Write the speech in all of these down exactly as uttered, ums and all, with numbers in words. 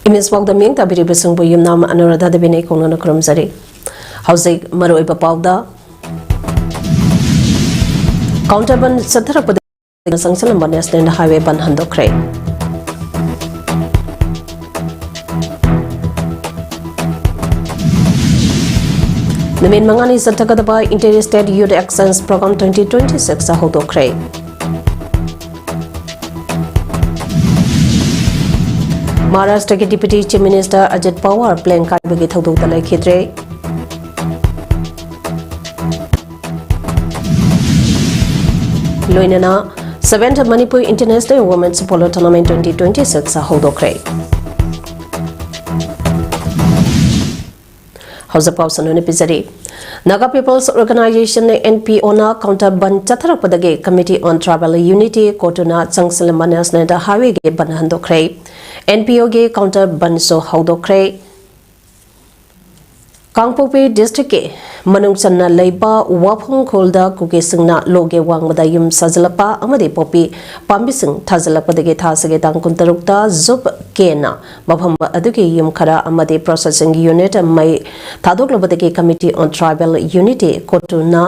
ꯏꯃꯤꯁ ꯄꯥꯎꯗ ꯃꯤꯠꯌꯦꯡ ꯇꯥꯕꯤꯔꯤꯕꯁꯤꯡꯕꯨ ꯌꯨꯝꯅꯥꯝ ꯑꯅꯨꯔꯥꯙꯥ ꯗꯦꯕꯤꯅ ꯏꯀꯣꯛꯅꯅ ꯈꯨꯔꯨꯝꯖꯔꯤ꯫ ꯍꯧꯖꯤꯛ ꯃꯔꯨꯑꯣꯏꯕ ꯄꯥꯎꯗ, ꯀꯥꯎꯟꯇꯔ ꯕꯟ ꯆꯠꯊꯔꯛꯄꯗ ꯆꯪꯁꯤꯜꯂꯝꯕ ꯅꯦꯁꯅꯦꯜ ꯍꯥꯏꯋꯦ ꯕꯟ ꯍꯟꯗꯣꯛꯈ꯭ꯔꯦ꯫ ꯅꯨꯃꯤꯠ ꯃꯉꯥꯅꯤ ꯆꯠꯊꯒꯗꯕ Inter State Youth Exchange Program twenty twenty-six ꯍꯧꯗꯣꯛꯈ꯭ꯔꯦ꯫ ꯃꯍꯥꯔꯥꯁꯇ꯭ꯔꯒꯤ Deputy Chief Minister Ajit Pawar plane ꯀꯥꯏꯕꯒꯤ ꯊꯧꯗꯣꯛꯇ ꯂꯩꯈꯤꯗ꯭ꯔꯦ꯫ ꯂꯣꯏꯅꯅ seventh Manipur International Women's Polo Tournament twenty twenty-six ꯍꯧꯗꯣꯛꯈ꯭ꯔꯦ꯫ ꯍꯧꯖꯤꯛ ꯄꯥꯎ ꯁꯟꯗꯣꯛꯅ ꯄꯤꯖꯔꯤ꯫ Naga People's Organization, NPO ꯅ ꯀꯥꯎꯟꯇꯔ ꯕꯟ ꯆꯠꯊꯔꯛꯄꯗꯒꯤ Committee on Tribal Unity, ꯀꯣꯇꯨꯅ ꯆꯪꯁꯤꯜꯂꯝꯕ ꯅꯦꯁꯅꯦꯜ ꯍꯥꯏꯋꯦꯒꯤ ꯕꯟ ꯍꯟꯗꯣꯛꯈ꯭ꯔꯦ꯫ NPO ꯒꯤ ꯀꯥꯎꯟꯇꯔ ꯕꯟꯁꯨ ꯍꯧꯗꯣꯛꯈ꯭ꯔꯦ꯫ ꯀꯥꯡꯄꯣꯛꯄꯤ ꯗꯤꯁꯇ꯭ꯔꯤꯛꯀꯤ ꯃꯅꯨꯡ ꯆꯟꯅ ꯂꯩꯕ ꯋꯥꯐꯝ ꯈꯨꯜꯗ ꯀꯨꯀꯤꯁꯤꯡꯅ ꯂꯣꯒꯦ ꯋꯥꯡꯃꯗ ꯌꯨꯝ ꯁꯥꯖꯤꯜꯂꯛꯄ ꯑꯃꯗꯤ ꯄꯣꯄꯤ ꯄꯥꯝꯕꯤꯁꯤꯡ ꯊꯥꯖꯤꯜꯂꯛꯄꯗꯒꯤ ꯊꯥꯁꯤꯒꯤ ꯇꯥꯡ ꯀꯨꯟꯇꯔꯨꯛꯇ ꯖꯨꯞ ꯀꯦꯅ ꯃꯐꯝ ꯑꯗꯨꯒꯤ ꯌꯨꯝ ꯈꯔ ꯑꯃꯗꯤ processing unit ꯃꯩ ꯊꯥꯗꯣꯛꯂꯨꯕꯗꯒꯤ Committee on Tribal Unity, ꯀꯣꯇꯨꯅ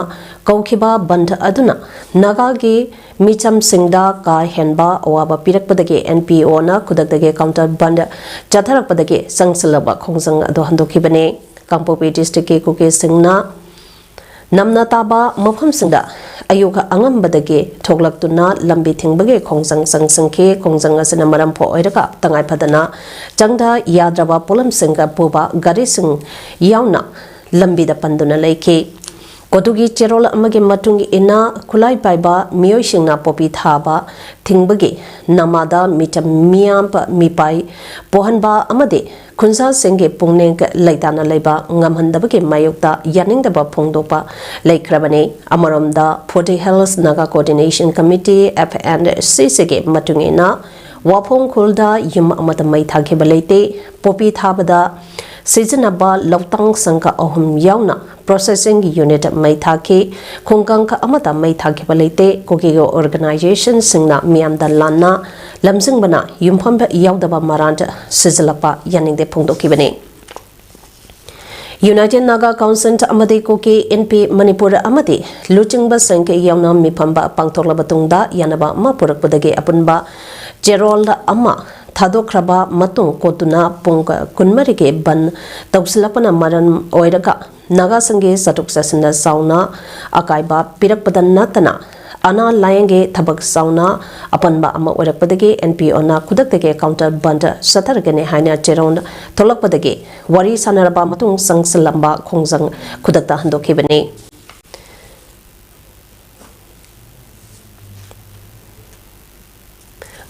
ꯀꯧꯈꯤꯕ ꯕꯟꯗ ꯑꯗꯨꯅ ꯅꯥꯒꯥꯒꯤ ꯃꯤꯆꯝꯁꯤꯡꯗ ꯀꯥ ꯍꯦꯟꯕ ꯑꯋꯥꯕ ꯄꯤꯔꯛꯄꯗꯒꯤ NPO ꯅ ꯈꯨꯗꯛꯇꯒꯤ ꯀꯥꯎꯟꯇꯔ ꯕꯟꯗ ꯆꯠꯊꯔꯛꯄꯗꯒꯤ ꯆꯪꯁꯤꯜꯂꯕ ꯈꯣꯡꯖꯪ ꯑꯗꯨ ꯍꯟꯗꯣꯛꯈꯤꯕꯅꯤ꯫ ꯀꯥꯡꯄꯣꯛꯄꯤ ꯗꯤꯁꯇ꯭ꯔꯤꯛꯀꯤ ꯀꯨꯀꯤꯁꯤꯡꯅ ꯅꯝꯅ ꯇꯥꯕ ꯃꯐꯝꯁꯤꯡꯗ ꯑꯌꯨꯛ ꯑꯉꯟꯕꯗꯒꯤ ꯊꯣꯛꯂꯛꯇꯨꯅ ꯂꯝꯕꯤ ꯊꯤꯡꯕꯒꯤ ꯈꯣꯡꯖꯪ ꯆꯪꯁꯤꯟꯈꯤ꯫ ꯈꯣꯡꯖꯪ ꯑꯁꯤꯅ ꯃꯔꯝ ꯑꯣꯏꯔꯒ ꯇꯉꯥꯏꯐꯗꯅ ꯆꯪꯗ ꯌꯥꯗ꯭ꯔꯕ ꯄꯣꯠꯂꯝꯁꯤꯡꯒ ꯄꯨꯕ ꯒꯥꯔꯤꯁꯤꯡ ꯌꯥꯎꯅ ꯂꯝꯕꯤꯗ ꯄꯟꯗꯨꯅ ꯂꯩꯈꯤ꯫ ꯀꯣꯇꯨꯒꯤ ꯆꯦꯔꯣꯜ ꯑꯃꯒꯤ ꯃꯇꯨꯡ ꯏꯟꯅ, ꯈꯨꯠꯂꯥꯏ ꯄꯥꯏꯕ ꯃꯤꯑꯣꯏꯁꯤꯡꯅ ꯄꯣꯄꯤ ꯊꯥꯕ ꯊꯤꯡꯕꯒꯤ ꯅꯃꯥꯗ ꯃꯤꯆꯝ ꯃꯤꯌꯥꯝ ꯃꯤꯄꯥꯏ ꯄꯣꯛꯍꯟꯕ ꯑꯃꯗꯤ ꯈꯨꯟꯖꯥꯁꯤꯡꯒꯤ ꯄꯨꯛꯅꯤꯡ ꯂꯩꯇꯥꯅ ꯂꯩꯕ ꯉꯝꯍꯟꯗꯕꯒꯤ ꯃꯥꯌꯣꯛꯇ ꯌꯥꯅꯤꯡꯗꯕ ꯐꯣꯡꯗꯣꯛꯄ ꯂꯩꯈ꯭ꯔꯕꯅꯤ꯫ ꯑꯃꯔꯣꯝꯗ, Forty Hills Naga Coordination Committee, F N C C ꯒꯤ ꯃꯇꯨꯡ ꯏꯟꯅ, ꯋꯥꯐꯝ ꯈꯨꯜꯗ ꯌꯨꯝ ꯑꯃꯗ ꯃꯩ ꯊꯥꯈꯤꯕ ꯂꯩꯇꯦ꯫ ꯄꯣꯄꯤ ꯊꯥꯕꯗ ꯁꯤꯖꯤꯟꯅꯕ ꯂꯧꯇꯥꯡ ꯁꯪꯒ ꯑꯍꯨꯝ ꯌꯥꯎꯅ processing unit ꯃꯩ ꯊꯥꯈꯤ꯫ ꯈꯨꯡꯒꯪ ꯑꯃꯠꯇ ꯃꯩ ꯊꯥꯈꯤꯕ ꯂꯩꯇꯦ꯫ ꯀꯨꯀꯤꯒꯤ organization ꯁꯤꯡꯅ ꯃꯤꯌꯥꯝꯗ ꯂꯥꯟꯅ ꯂꯝꯖꯤꯡꯕꯅ ꯌꯨꯝꯐꯝ ꯌꯥꯎꯗꯕ ꯃꯔꯥꯟ ꯁꯤꯖꯤꯜꯂꯛꯄ ꯌꯥꯅꯤꯡꯗꯦ ꯐꯣꯡꯗꯣꯛꯈꯤꯕꯅꯤ꯫ United Naga Council ꯑꯃꯗꯤ ꯀꯨꯀꯤ ꯏꯟꯄꯤ ꯃꯅꯤꯄꯨꯔ ꯑꯃꯗꯤ ꯂꯨꯆꯤꯡꯕꯁꯤꯡ ꯌꯥꯎꯅ ꯃꯤꯐꯝ ꯄꯥꯡꯊꯣꯛꯂꯕ ꯃꯇꯨꯡꯗ ꯌꯥꯅꯕ ꯑꯃ ꯄꯨꯔꯛꯄꯗꯒꯤ ꯑꯄꯨꯟꯕ ꯆꯦꯔꯣꯜ ꯑꯃ ꯊꯥꯗꯣꯛꯈ꯭ꯔꯕ ꯃꯇꯨꯡ ꯀꯣꯠꯇꯨꯅ ꯄꯨꯡ ꯀꯨꯟꯃꯔꯤꯒꯤ ꯕꯟ ꯇꯧꯁꯤꯜꯂꯛꯄꯅ ꯃꯔꯝ ꯑꯣꯏꯔꯒ ꯅꯥꯒꯥꯁꯤꯡꯒꯤ ꯆꯠꯊꯣꯛ ꯆꯠꯁꯤꯟꯗ ꯆꯥꯎꯅ ꯑꯀꯥꯏꯕ ꯄꯤꯔꯛꯄꯗ ꯅꯠꯇꯅ ꯑꯅꯥ ꯂꯥꯌꯦꯡꯒꯤ ꯊꯕꯛ ꯆꯥꯎꯅ ꯑꯄꯟꯕ ꯑꯃ ꯑꯣꯏꯔꯛꯄꯗꯒꯤ ꯑꯦꯟ ꯄꯤ ꯑꯣꯅ ꯈꯨꯗꯛꯇꯒꯤ counter ꯕꯟ ꯆꯠꯊꯔꯒꯅꯤ ꯍꯥꯏꯅ ꯆꯦꯔꯣꯜ ꯊꯣꯛꯂꯛꯄꯗꯒꯤ ꯋꯥꯔꯤ ꯁꯥꯟꯅꯔꯕ ꯃꯇꯨꯡ ꯆꯪꯁꯤꯜꯂꯝꯕ ꯈꯣꯡꯖꯪ ꯈꯨꯗꯛꯇ ꯍꯟꯗꯣꯛꯈꯤꯕꯅꯤ꯫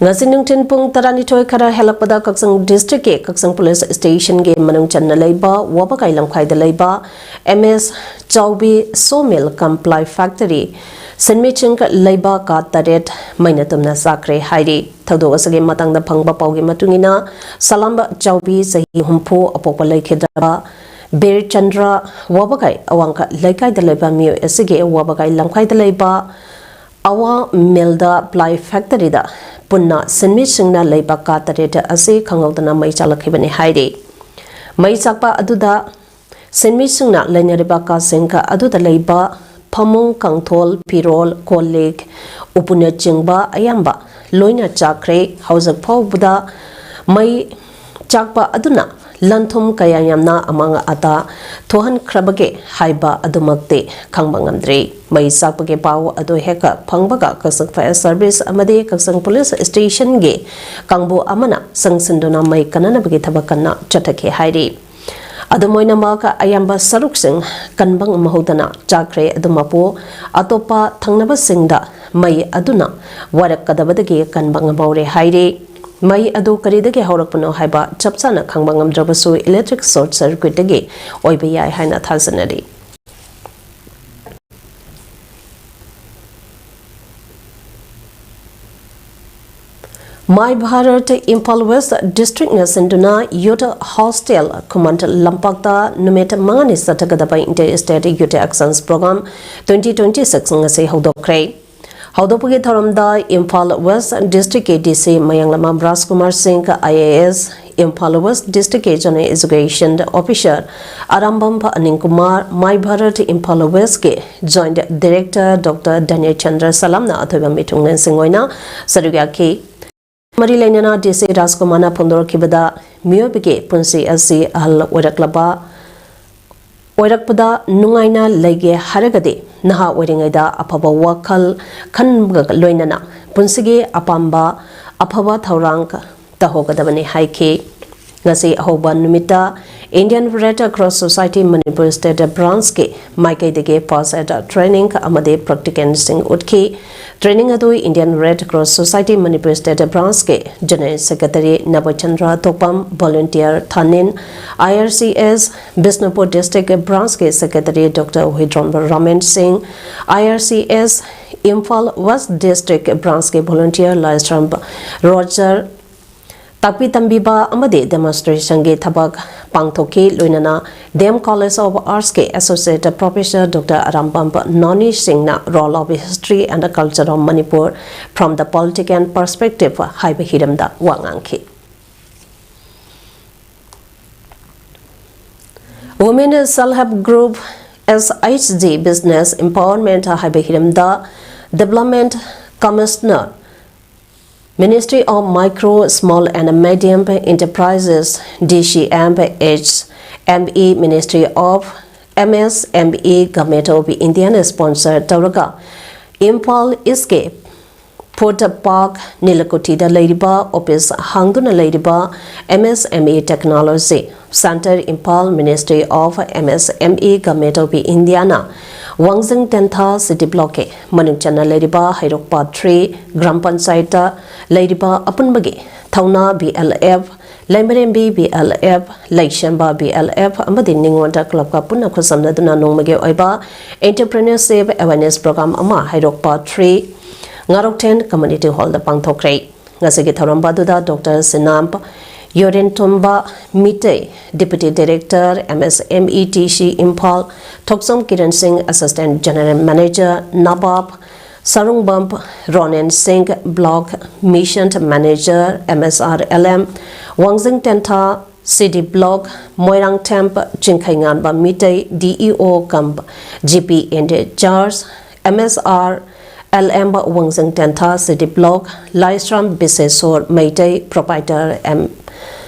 ꯉꯁꯤ ꯅꯨꯡꯊꯤꯜ ꯄꯨꯡ ꯇꯔꯥꯅꯤꯊꯣꯏ ꯈꯔ ꯍꯦꯜꯂꯛꯄꯗ ꯀꯛꯆꯤꯡ district ꯀꯤ ꯀꯛꯆꯤꯡ police station ꯒꯤ ꯃꯅꯨꯡ ꯆꯟꯅ ꯂꯩꯕ ꯋꯥꯕꯒꯥꯏ ꯂꯝꯈꯥꯏꯗ ꯂꯩꯕ ꯑꯦꯝ ꯑꯦꯁ ꯆꯥꯎꯕꯤ sawmill cum ply factory ꯁꯤꯟꯃꯤꯁꯤꯡ ꯂꯩꯕ ꯀꯥ ꯇꯔꯦꯠ ꯃꯩꯅ ꯇꯨꯝꯅ ꯆꯥꯛꯈ꯭ꯔꯦ ꯍꯥꯏꯔꯤ꯫ ꯊꯧꯗꯣꯛ ꯑꯁꯤꯒꯤ ꯃꯇꯥꯡꯗ ꯐꯪꯕ ꯄꯥꯎꯒꯤ ꯃꯇꯨꯡ ꯏꯟꯅ ꯁꯂꯥꯝꯕ ꯆꯥꯎꯕꯤ ꯆꯍꯤ ꯍꯨꯝꯐꯨ ꯑꯄꯣꯛꯄ ꯂꯩꯈꯤꯗ꯭ꯔꯕ ꯕꯤꯔ ꯆꯟꯗ꯭ꯔ ꯋꯥꯕꯒꯥꯏ ꯑꯋꯥꯡꯈ ꯂꯩꯀꯥꯏꯗ ꯂꯩꯕ ꯃꯤꯑꯣꯏ ꯑꯁꯤꯒꯤ ꯋꯥꯕꯒꯥꯏ ꯂꯝꯈꯥꯏꯗ ꯂꯩꯕ ꯑꯋꯥ ꯃꯤꯜꯗ ply factory ꯗ ꯄꯨꯟꯅ ꯁꯤꯟꯃꯤꯁꯤꯡꯅ ꯂꯩꯕ ꯀꯥ ꯇꯔꯦꯠ ꯑꯁꯤ ꯈꯪꯍꯧꯗꯅ ꯃꯩ ꯆꯥꯛꯂꯛꯈꯤꯕꯅꯤ ꯍꯥꯏꯔꯤ꯫ ꯃꯩ ꯆꯥꯛꯄ ꯑꯗꯨꯗ ꯁꯤꯟꯃꯤꯁꯤꯡꯅ ꯂꯩꯅꯔꯤꯕ ꯀꯥꯁꯤꯡ ꯑꯗꯨꯗ ꯂꯩꯕ ꯐꯃꯨꯡ, ꯀꯥꯡꯊꯣꯜ, ꯐꯤꯔꯣꯜ, ꯀꯣꯜ ꯂꯤꯛ, ꯎꯄꯨꯅꯆꯤꯡꯕ ꯑꯌꯥꯝꯕ ꯂꯣꯏꯅ ꯆꯥꯛꯈ꯭ꯔꯦ꯫ ꯍꯧꯖꯤꯛ ꯐꯥꯎꯕꯗ ꯃꯩ ꯆꯥꯛꯄ ꯑꯗꯨꯅ ꯂꯟ ꯊꯨꯝ ꯀꯌꯥ ꯌꯥꯝꯅ ꯑꯃꯥꯡ ꯑꯇꯥ ꯊꯣꯛꯍꯟꯈ꯭ꯔꯕꯒꯦ ꯍꯥꯏꯕ ꯑꯗꯨꯃꯛꯇꯤ ꯈꯪꯕ ꯉꯝꯗ꯭ꯔꯤ꯫ ꯃꯩ ꯆꯥꯛꯄꯒꯤ ꯄꯥꯎ ꯑꯗꯨ ꯍꯦꯛ ꯐꯪꯕꯒ ꯀꯛꯆꯤꯡ fire service ꯑꯃꯗꯤ ꯀꯛꯆꯤꯡ police station ꯒꯤ ꯀꯥꯡꯕꯨ ꯑꯃꯅ ꯆꯪꯁꯤꯟꯗꯨꯅ ꯃꯩ ꯀꯟꯅꯅꯕꯒꯤ ꯊꯕꯛ ꯀꯟꯅ ꯆꯠꯊꯈꯤ ꯍꯥꯏꯔꯤ꯫ ꯑꯗꯨꯝ ꯑꯣꯏꯅꯃꯛ, ꯑꯌꯥꯝꯕ ꯁꯔꯨꯛꯁꯤꯡ ꯀꯟꯕ ꯉꯝꯍꯧꯗꯅ ꯆꯥꯛꯈ꯭ꯔꯦ꯫ ꯑꯗꯨꯃꯛꯄꯨ, ꯑꯇꯣꯞꯄ ꯊꯪꯅꯕꯁꯤꯡꯗ ꯃꯩ ꯑꯗꯨꯅ ꯋꯥꯔꯛꯀꯗꯕꯗꯒꯤ ꯀꯟꯕ ꯉꯝꯍꯧꯔꯦ ꯍꯥꯏꯔꯤ꯫ ꯃꯩ ꯑꯗꯨ ꯀꯔꯤꯗꯒꯤ ꯍꯧꯔꯛꯄꯅꯣ ꯍꯥꯏꯕ ꯆꯞ ꯆꯥꯅ ꯈꯪꯕ ꯉꯝꯗ꯭ꯔꯕꯁꯨ, electric short circuit ꯇꯒꯤ ꯑꯣꯏꯕ ꯌꯥꯏ ꯍꯥꯏꯅ ꯊꯥꯖꯅꯔꯤ꯫ My Bharat Imphal West District ꯅ ꯁꯤꯟꯗꯨꯅ Youth Hostel ꯈꯨꯃꯟ ꯂꯝꯄꯥꯛꯇ ꯅꯨꯃꯤꯠ ꯃꯉꯥꯅꯤ ꯆꯠꯊꯒꯗꯕ Inter State Youth Actions Program twenty twenty-six ꯉꯁꯤ ꯍꯧꯗꯣꯛꯈ꯭ꯔꯦ꯫ ꯍꯧꯗꯣꯛꯄꯒꯤ ꯊꯧꯔꯝꯗ ꯏꯝꯐꯥꯜ ꯋꯦꯁ ꯗꯤꯁꯇ꯭ꯔꯤꯛꯀꯤ D C Mayanglambam Rajkumar Singh, I A S, Imphal west ꯗꯤꯁꯇ꯭ꯔꯤꯛꯀꯤ General Education Officer Arambam Anil Kumar, My Bharat Imphal West ꯀꯤ Joint Director Doctor Dhanya Chandra ꯁꯂꯥꯝꯅ ꯑꯊꯣꯏꯕ ꯃꯤꯊꯨꯡꯂꯦꯟꯁꯤꯡ ꯑꯣꯏꯅ ꯁꯔꯨꯛ ꯌꯥꯈꯤ꯫ ꯃꯔꯤ ꯂꯩꯅꯅ D C ꯔꯥꯖꯀꯨꯃꯥꯔꯅ ꯐꯣꯡꯗꯣꯔꯛꯈꯤꯕꯗ, ꯃꯤꯑꯣꯏꯕꯒꯤ ꯄꯨꯟꯁꯤ ꯑꯁꯤ ꯑꯍꯜ ꯑꯣꯏꯔꯛꯂꯕ, ꯑꯣꯏꯔꯛꯄꯗ ꯅꯨꯡꯉꯥꯏꯅ ꯂꯩꯒꯦ ꯍꯥꯏꯔꯒꯗꯤ, ꯅꯍꯥ ꯑꯣꯏꯔꯤꯉꯩꯗ ꯑꯐꯕ ꯋꯥꯈꯜ ꯈꯟꯕꯒ ꯂꯣꯏꯅꯅ ꯄꯨꯟꯁꯤꯒꯤ ꯑꯄꯥꯝꯕ ꯑꯐꯕ ꯊꯧꯔꯥꯡ ꯇꯧꯍꯧꯒꯗꯕꯅꯤ ꯍꯥꯏꯈꯤ꯫ ꯉꯁꯤ ꯑꯍꯧꯕ ꯅꯨꯃꯤꯠꯇ Indian Red Cross Society Manipur State Branch ꯀꯤ ꯃꯥꯏꯀꯩꯗꯒꯤ first aid training ꯑꯃꯗꯤ practical ꯁꯤꯡ ꯎꯠꯈꯤ꯫ Training ꯑꯗꯨ Indian Red Cross Society Manipur State Branch ꯀꯤ General Secretary Nabachandra ꯊꯣꯛꯄꯝ, Volunteer ꯊꯥꯅꯤꯟ, I R C S Bishnupur District Branch ꯀꯤ Secretary Doctor ꯍꯨꯏꯗ꯭ꯔꯣꯝꯕ ꯔꯥꯃꯦꯟ ꯁꯤꯡ, I R C S Imphal West District Branch ꯀꯤ Volunteer ꯂꯥꯏꯁ꯭ꯔꯝ Roger, ꯇꯥꯛꯄꯤ ꯇꯝꯕꯤꯕ ꯑꯃꯗꯤ demonstration ꯒꯤ ꯊꯕꯛ ꯄꯥꯡꯊꯣꯛꯈꯤ꯫ ꯂꯣꯏꯅꯅ D M College of Arts ꯀꯤ Associate Professor Doctor ꯑꯔꯥꯝꯕꯝ ꯅꯣꯅꯤ ꯁꯤꯡꯅ Role of History and Culture of Manipur from the Political Perspective ꯍꯥꯏꯕ ꯍꯤꯔꯝꯗ ꯋꯥ ꯉꯥꯡꯈꯤ꯫ Women Self Help Group, S H G Business Empowerment ꯍꯥꯏꯕ ꯍꯤꯔꯝꯗ Development Commissioner, Ministry of Micro, Small and Medium Enterprises, D C M H M E, Ministry of M S M E, Government of India ꯅ sponsor ꯇꯧꯔꯒ ꯏꯝꯐꯥꯜ ꯏꯁꯀꯤ Food Park ꯅꯤꯂꯀꯨꯊꯤꯗ ꯂꯩꯔꯤꯕ office ꯍꯥꯡꯗꯨꯅ ꯂꯩꯔꯤꯕ M S M E Technology Center, Imphal, Ministry of M S M E, Government of India ꯅ ꯋꯥꯡꯖꯤꯡ ꯇꯦꯟꯊꯥ city block ꯀꯤ ꯃꯅꯨꯡ ꯆꯟꯅ ꯂꯩꯔꯤꯕ ꯍꯩꯔꯣꯛꯄꯥꯠ three ꯒ꯭ꯔꯥꯝ ꯄꯟꯆꯥꯌꯠꯇ ꯂꯩꯔꯤꯕ ꯑꯄꯨꯟꯕꯒꯤ ꯊꯧꯅꯥ B L F, ꯂꯩꯃꯔꯦꯝꯕꯤ B L F, ꯂꯩꯁꯦꯝꯕ B L F ꯑꯃꯗꯤ ꯅꯤꯉꯣꯜꯗ club ꯀ ꯄꯨꯟꯅ ꯈꯨꯠꯁꯝꯅꯗꯨꯅ ꯅꯣꯡꯃꯒꯤ ꯑꯣꯏꯕ Entrepreneurship Awareness Program ꯑꯃ ꯍꯩꯔꯣꯛꯄꯥꯠ three ꯉꯥꯔꯣꯛꯊꯦꯟ Community Hall ꯗ ꯄꯥꯡꯊꯣꯛꯈ꯭ꯔꯦ꯫ ꯉꯁꯤꯒꯤ ꯊꯧꯔꯝ ꯑꯗꯨꯗ doctor Sinam Yorentomba Meetei, Deputy Director, M S M E T C Imphal, Thokchom Kiran Singh, Assistant General Manager, ꯅꯕꯥꯞ, Sarungbam Ronen Singh, Block Mission Manager, M S R L M, ꯋꯥꯡꯖꯤꯡ ꯇꯦꯟꯊꯥ, C D Block, Moirangthem Chingkheinganba Meitei, D E O cum G P in charge, M S R L M ꯋꯥꯡꯖꯤꯡ ꯇꯦꯟꯊꯥ, C D Block, ꯂꯥꯏꯁ꯭ꯔꯝ ꯕꯤꯁꯦꯁꯣꯔ Meitei, Proprietor, M,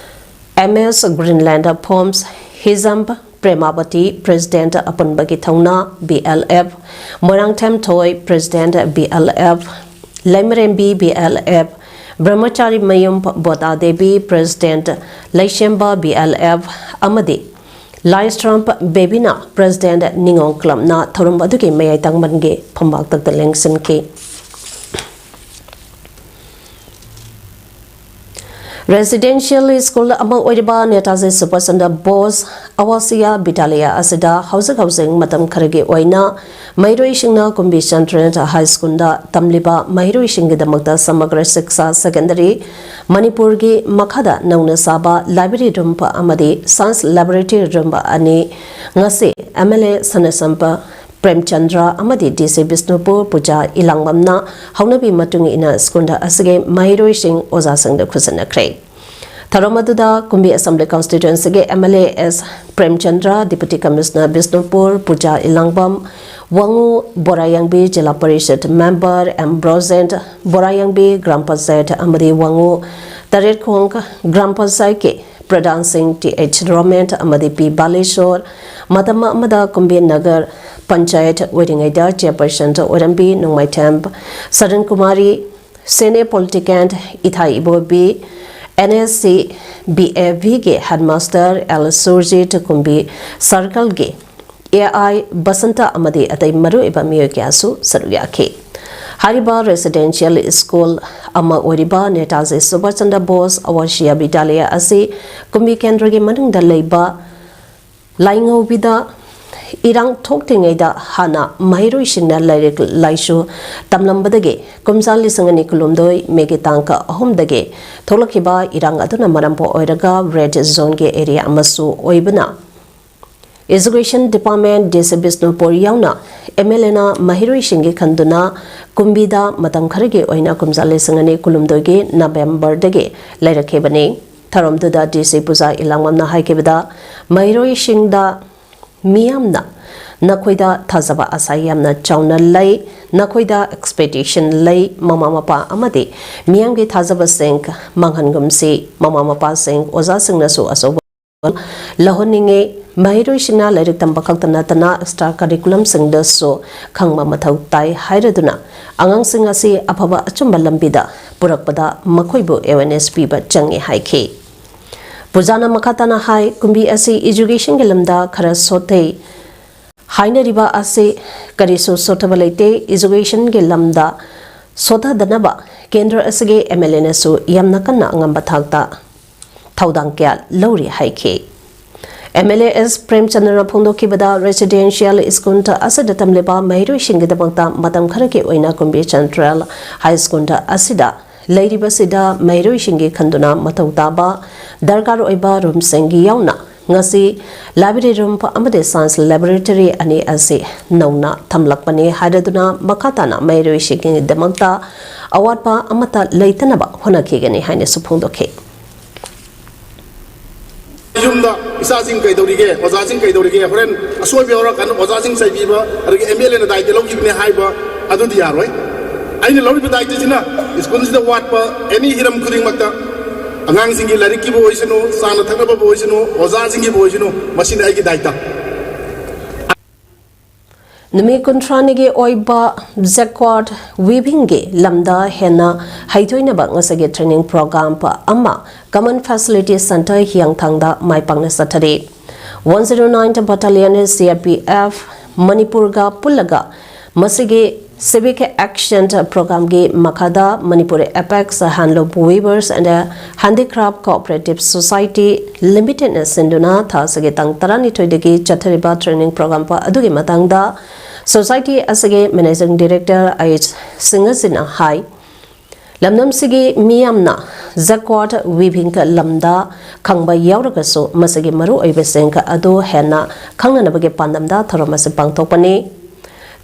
M S Greenland Farms, ꯍꯤꯖꯝ ꯄ꯭ꯔꯦꯃꯥꯕꯇꯤ, President ꯑꯄꯨꯟꯕꯒꯤ ꯊꯧꯅꯥ, B L F, Moirangthem ꯊꯣꯏ, President, B L F, ꯂꯩꯃꯔꯦꯝꯕꯤ, B L F, ꯕ꯭ꯔꯍ꯭ꯃꯆꯥꯔꯤ ꯃꯌꯨꯝ ꯕꯣꯗꯥ Devi, President, ꯂꯩꯁꯦꯝꯕ, B L F, ꯑꯃꯗꯤ ꯂꯥꯏꯁ꯭ꯔꯝ ꯕꯦꯕꯤꯅꯥ, President, ꯅꯤꯉꯣꯜ ꯀ꯭ꯂꯕꯅ ꯊꯧꯔꯝ ꯑꯗꯨꯒꯤ ꯃꯌꯥꯏ ꯇꯪꯕꯟꯒꯤ ꯐꯝꯕꯥꯛꯇꯛꯇ ꯂꯦꯡꯁꯤꯟꯈꯤ꯫ Residential School ꯑꯃ ꯑꯣꯏꯔꯤꯕ ꯅꯦꯇꯥꯖꯤ ꯁꯨꯚꯥꯁ ꯆꯟꯗ꯭ꯔ ꯕꯣꯁ ꯑꯋꯥꯁꯤꯌꯥ ꯕꯤꯗ꯭ꯌꯥꯂꯌꯥ ꯑꯁꯤꯗ ꯍꯧꯖꯤꯛ ꯍꯧꯖꯤꯛ ꯃꯇꯝ ꯈꯔꯒꯤ ꯑꯣꯏꯅ ꯃꯍꯩꯔꯣꯏꯁꯤꯡꯅ ꯀꯨꯝꯕꯤ ꯁꯦꯟꯇ꯭ꯔꯦꯜ ꯍꯥꯏ ꯁ꯭ꯀꯨꯜꯗ ꯇꯝꯂꯤꯕ ꯃꯍꯩꯔꯣꯏꯁꯤꯡꯒꯤꯗꯃꯛꯇ ꯁꯃꯒ꯭ꯔ ꯁꯤꯛꯁꯥ ꯁꯦꯀꯦꯟꯗꯔꯤ ꯃꯅꯤꯄꯨꯔꯒꯤ ꯃꯈꯥꯗ ꯅꯧꯅ ꯁꯥꯕ library room ꯑꯃꯗꯤ science laboratory room ꯑꯅꯤ ꯉꯁꯤ M L A ꯁꯅꯥꯁꯝꯕ ꯄ꯭ꯔꯦꯝꯆꯟꯗ꯭ꯔ ꯑꯃꯗꯤ D C ꯕꯤꯁꯅꯨꯄꯨꯔ ꯄꯨꯖꯥ ꯏꯂꯥꯡꯕꯝꯅ ꯍꯧꯅꯕꯤ ꯃꯇꯨꯡ ꯏꯟꯅ ꯁ꯭ꯀꯨꯜ ꯑꯁꯤꯒꯤ ꯃꯍꯩꯔꯣꯏꯁꯤꯡ ꯑꯣꯖꯥꯁꯤꯡꯗ ꯈꯨꯠꯁꯤꯟꯅꯈ꯭ꯔꯦ꯫ ꯊꯧꯔꯝ ꯑꯗꯨꯗ ꯀꯨꯝꯕꯤ Assembly Constituencyꯒꯤ M L A S Premchandra, Deputy Commissioner Bishnupur Puja Elangbam, Wangoo Borayangbi, zila parishad member M Brojen, Borayangbi gram panchayat ꯑꯃꯗꯤ ꯋꯥꯉꯨ ꯇꯔꯦꯠꯈꯣꯡ ꯒ꯭ꯔꯥꯝ ꯄꯟꯆꯥꯌꯠꯀꯤ ꯄ꯭ꯔꯙꯥꯟꯁꯤꯡ T H ꯔꯣꯃꯦꯟ ꯑꯃꯗꯤ P ꯕꯥꯂꯦꯁꯣꯔ, ꯃꯇꯝ ꯑꯃꯗ ꯀꯨꯝꯕꯤ ꯅꯒꯔ ꯄꯟꯆꯥꯌꯠ ꯑꯣꯏꯔꯤꯉꯩꯗ chairperson ꯑꯣꯏꯔꯝꯕꯤ Nongmaithem ꯁꯔꯟ Kumari, senior politician ꯏꯊꯥꯏ Ibobi, N S C B A Vꯒꯤ headmaster L Surjit, ꯀꯨꯝꯕꯤ circleꯒꯤ A I Basanta ꯑꯃꯗꯤ ꯑꯇꯩ ꯃꯔꯨꯑꯣꯏꯕ ꯃꯤꯑꯣꯏ ꯀꯌꯥꯁꯨ ꯁꯔꯨꯛ ꯌꯥꯈꯤ꯫ ꯍꯥꯏꯔꯤꯕ residential school ꯑꯃ ꯑꯣꯏꯔꯤꯕ ꯅꯦꯇꯥꯖꯤ ꯁꯨꯚꯥꯁ ꯆꯟꯗ꯭ꯔ ꯕꯣꯁ ꯑꯋꯥꯁꯤꯌꯥ ꯕꯤꯗ꯭ꯌꯥꯂꯌꯥ ꯑꯁꯤ ꯀꯨꯝꯕꯤ ꯀꯦꯟꯗ꯭ꯔꯒꯤ ꯃꯅꯨꯡꯗ ꯂꯩꯕ ꯂꯥꯏꯉꯧꯕꯤꯗ ꯏꯔꯥꯡ ꯊꯣꯛꯇ꯭ꯔꯤꯉꯩꯗ ꯍꯥꯟꯅ ꯃꯍꯩꯔꯣꯏꯁꯤꯡꯅ ꯂꯥꯏꯔꯤꯛ ꯂꯥꯏꯁꯨ ꯇꯝꯂꯝꯕꯗꯒꯤ ꯀꯨꯝꯖꯥ ꯂꯤꯁꯤꯡ ꯑꯅꯤ ꯀꯨꯟꯍꯨꯝꯗꯣꯏ ꯃꯦꯒꯤ ꯇꯥꯡ ꯑꯍꯨꯝꯗꯒꯤ ꯊꯣꯛꯂꯛꯈꯤꯕ ꯏꯔꯥꯡ ꯑꯗꯨꯅ ꯃꯔꯝ ꯑꯣꯏꯔꯒ ꯔꯦꯗ ꯖꯣꯟꯒꯤ ꯑꯦꯔꯤꯌꯥ ꯑꯃꯁꯨ ꯑꯣꯏꯕꯅ, Education Department, ꯗꯤ ꯁꯤ ꯕꯤꯁꯅꯨꯄꯨꯔ ꯌꯥꯎꯅ ꯑꯦꯝ ꯑꯦꯜ ꯑꯦꯅ ꯃꯍꯩꯔꯣꯏꯁꯤꯡꯒꯤ ꯈꯟꯗꯨꯅ ꯀꯨꯝꯕꯤꯗ ꯃꯇꯝ ꯈꯔꯒꯤ ꯑꯣꯏꯅ ꯀꯨꯝꯖꯥ ꯂꯤꯁꯤꯡ ꯑꯅꯤ ꯀꯨꯟꯍꯨꯝꯗꯣꯏꯒꯤ ꯅꯕꯦꯝꯕꯔꯗꯒꯤ ꯂꯩꯔꯛꯈꯤꯕꯅꯤ꯫ ꯊꯧꯔꯝꯗꯨꯗ ꯗꯤ ꯁꯤ ꯄꯨꯖꯥ ꯏꯂꯥꯡꯕꯝꯅ ꯍꯥꯏꯈꯤꯕꯗ, ꯃꯍꯩꯔꯣꯏꯁꯤꯡꯗ ꯃꯤꯌꯥꯝꯅ ꯅꯈꯣꯏꯗ ꯊꯥꯖꯕ ꯑꯁꯥ ꯌꯥꯝꯅ ꯆꯥꯎꯅ ꯂꯩ, ꯅꯈꯣꯏꯗ ꯑꯦꯛꯁꯄꯦꯛꯇꯦꯁꯟ ꯂꯩ, ꯃꯃꯥ ꯃꯄꯥ ꯑꯃꯗꯤ ꯃꯤꯌꯥꯝꯒꯤ ꯊꯥꯖꯕꯁꯤꯡ ꯃꯥꯡꯍꯟꯒꯨꯝꯁꯤ꯫ ꯃꯃꯥ ꯃꯄꯥꯁꯤꯡ, ꯑꯣꯖꯥꯁꯤꯡꯅꯁꯨ ꯑꯆꯧꯕ ꯂꯧꯍꯟꯅꯤꯡꯉꯤ꯫ ꯃꯍꯩꯔꯣꯏꯁꯤꯡꯅ ꯂꯥꯏꯔꯤꯛ ꯇꯝꯕ ꯈꯛꯇ ꯅꯠꯇꯅ ꯑꯦꯛꯁꯇ꯭ꯔꯥ ꯀꯔꯤꯀꯨꯂꯝꯁꯤꯡꯗꯁꯨ ꯈꯪꯕ ꯃꯊꯧ ꯇꯥꯏ ꯍꯥꯏꯔꯗꯨꯅ ꯑꯉꯥꯡꯁꯤꯡ ꯑꯁꯤ ꯑꯐꯕ ꯑꯆꯨꯝꯕ ꯂꯝꯕꯤꯗ ꯄꯨꯔꯛꯄꯗ ꯃꯈꯣꯏꯕꯨ ꯑꯦꯋꯦꯔꯅꯦꯁ ꯄꯤꯕ ꯆꯪꯉꯤ ꯍꯥꯏꯈꯤ꯫ ꯄꯨꯖꯥꯅ ꯃꯈꯥ ꯇꯥꯅ ꯍꯥꯏ, ꯀꯨꯝꯕꯤ ꯑꯁꯤ ꯏꯖꯨꯀꯦꯁꯟꯒꯤ ꯂꯝꯗ ꯈꯔ ꯁꯣꯠꯊꯩ ꯍꯥꯏꯅꯔꯤꯕ ꯑꯁꯤ ꯀꯔꯤꯁꯨ ꯁꯣꯠꯊꯕ ꯂꯩꯇꯦ꯫ ꯏꯖꯨꯀꯦꯁꯟꯒꯤ ꯂꯝꯗ ꯁꯣꯠꯊꯗꯅꯕ ꯀꯦꯟꯗ꯭ꯔ ꯑꯁꯤꯒꯤ ꯑꯦꯝ ꯑꯦꯜ ꯑꯦꯅꯁꯨ ꯌꯥꯝꯅ ꯀꯟꯅ ꯑꯉꯝꯕ ꯊꯥꯛꯇ ꯊꯧꯗꯥꯡ ꯀꯌꯥ ꯂꯧꯔꯤ ꯍꯥꯏꯈꯤ꯫ ꯑꯦꯝ ꯑꯦꯜ ꯑꯦ ꯑꯦꯁ ꯄ꯭ꯔꯦꯝꯆꯟꯗ꯭ꯔꯅ ꯐꯣꯡꯗꯣꯛꯈꯤꯕꯗ, ꯔꯦꯁꯤꯗꯦꯟꯁꯤꯌꯦꯜ ꯁ꯭ꯀꯨꯜ ꯑꯁꯤꯗ ꯇꯝꯂꯤꯕ ꯃꯍꯩꯔꯣꯏꯁꯤꯡꯒꯤꯗꯃꯛꯇ ꯃꯇꯝ ꯈꯔꯒꯤ ꯑꯣꯏꯅ ꯀꯨꯝꯕꯤ ꯁꯦꯟꯇ꯭ꯔꯦꯜ ꯍꯥꯏ ꯁ꯭ꯀꯨꯜ ꯑꯁꯤꯗ ꯂꯩꯔꯤꯕꯁꯤꯗ ꯃꯍꯩꯔꯣꯏꯁꯤꯡꯒꯤ ꯈꯟꯗꯨꯅ ꯃꯊꯧ ꯇꯥꯕ ꯗꯔꯀꯥꯔ ꯑꯣꯏꯕ ꯔꯨꯝꯁꯤꯡꯒꯤ ꯌꯥꯎꯅ ꯉꯁꯤ ꯂꯥꯏꯕ꯭ꯔꯦꯔꯤ ꯔꯨꯝ ꯑꯃꯗꯤ ꯁꯥꯏꯟꯁ ꯂꯦꯕꯣꯔꯦꯇꯔꯤ ꯑꯅꯤ ꯑꯁꯤ ꯅꯧꯅ ꯊꯝꯂꯛꯄꯅꯤ ꯍꯥꯏꯔꯗꯨꯅ ꯃꯈꯥ ꯇꯥꯅ ꯃꯍꯩꯔꯣꯏꯁꯤꯡꯒꯤꯗꯃꯛꯇ ꯑꯋꯥꯠꯄ ꯑꯃꯠꯇ ꯂꯩꯇꯅꯕ ꯍꯣꯠꯅꯈꯤꯒꯅꯤ ꯍꯥꯏꯅꯁꯨ ꯐꯣꯡꯗꯣꯛꯈꯤ꯫ ꯌꯨꯝꯗ ꯏꯆꯥꯁꯤꯡ ꯀꯩꯗꯧꯔꯤꯒꯦ, ꯑꯣꯖꯥꯁꯤꯡ ꯀꯩꯗꯧꯔꯤꯒꯦ, ꯍꯣꯔꯦꯟ ꯑꯁꯣꯏꯕ ꯌꯥꯎꯔꯀꯥꯟꯗ ꯑꯣꯖꯥꯁꯤꯡ ꯆꯩꯕꯤꯕ, ꯑꯗꯒꯤ ꯑꯦꯝ ꯑꯦꯜ ꯑꯦꯅ ꯗꯥꯏꯇ ꯂꯧꯈꯤꯕꯅꯦ ꯍꯥꯏꯕ, ꯑꯗꯨꯗꯤ ꯌꯥꯔꯣꯏ꯫ ꯑꯩꯅ ꯂꯧꯔꯤꯕ ꯗꯥꯏꯇꯁꯤꯅ ꯁ꯭ꯀꯨꯜꯁꯤꯗ ꯋꯥꯠꯄ ꯑꯦꯅꯤ ꯍꯤꯔꯝ ꯈꯨꯗꯤꯡꯃꯛꯇ, ꯑꯉꯥꯡꯁꯤꯡꯒꯤ ꯂꯥꯏꯔꯤꯛꯀꯤꯕꯨ ꯑꯣꯏꯁꯅꯨ, ꯆꯥꯅ ꯊꯛꯅꯕꯕꯨ ꯑꯣꯏꯁꯅꯨ, ꯑꯣꯖꯥꯁꯤꯡꯒꯤꯕꯨ ꯑꯣꯏꯁꯅꯨ, ꯃꯁꯤꯅ ꯑꯩꯒꯤ ꯗꯥꯏꯇ꯫ ꯅꯨꯃꯤꯠ ꯀꯨꯟꯊ꯭ꯔꯥꯅꯤꯒꯤ ꯑꯣꯏꯕ ꯖꯦꯀ꯭ꯋꯥꯔꯠ ꯋꯤꯚꯤꯡꯒꯤ ꯂꯝꯗ ꯍꯦꯟꯅ ꯍꯩꯊꯣꯏꯅꯕ ꯉꯁꯤꯒꯤ ꯇ꯭ꯔꯦꯅꯤꯡ ꯄ꯭ꯔꯣꯒ꯭ꯔꯥꯝ ꯑꯃ ꯀꯃꯟ ꯐꯦꯁꯤꯂꯤꯇꯤ ꯁꯦꯟꯇꯔ ꯍꯤꯌꯥꯡꯊꯥꯡꯗ ꯃꯥꯏ ꯄꯥꯛꯅ ꯆꯠꯊꯔꯤ꯫ One zero nine battalion C R P F ꯃꯅꯤꯄꯨꯔꯒ ꯄꯨꯜꯂꯒ ꯃꯁꯤꯒꯤ Civic Action Programꯒꯤ ꯃꯈꯥꯗ Manipur Apex Handloom Weavers and Handicraft Cooperative Society Limitedꯅ ꯁꯤꯟꯗꯨꯅ ꯊꯥ ꯑꯁꯤꯒꯤ ꯇꯥꯡ ꯇꯔꯥꯅꯤꯊꯣꯏꯗꯒꯤ ꯆꯠꯊꯔꯤꯕ training program ꯑꯗꯨꯒꯤ ꯃꯇꯥꯡꯗ society ꯑꯁꯤꯒꯤ Managing Director ꯑꯩꯆ ꯁꯤꯡꯍꯖꯤꯅ ꯍꯥꯏ, ꯂꯝꯗꯝꯁꯤꯒꯤ ꯃꯤꯌꯥꯝꯅ jacquard weaving ꯂꯝꯗ ꯈꯪꯕ ꯌꯥꯎꯔꯒꯁꯨ ꯃꯁꯤꯒꯤ ꯃꯔꯨꯑꯣꯏꯕꯁꯤꯡ ꯑꯗꯨ ꯍꯦꯟꯅ ꯈꯪꯅꯅꯕꯒꯤ ꯄꯥꯟꯗꯝꯗ ꯊꯧꯔꯝ ꯑꯁꯤ ꯄꯥꯡꯊꯣꯛꯄꯅꯤ꯫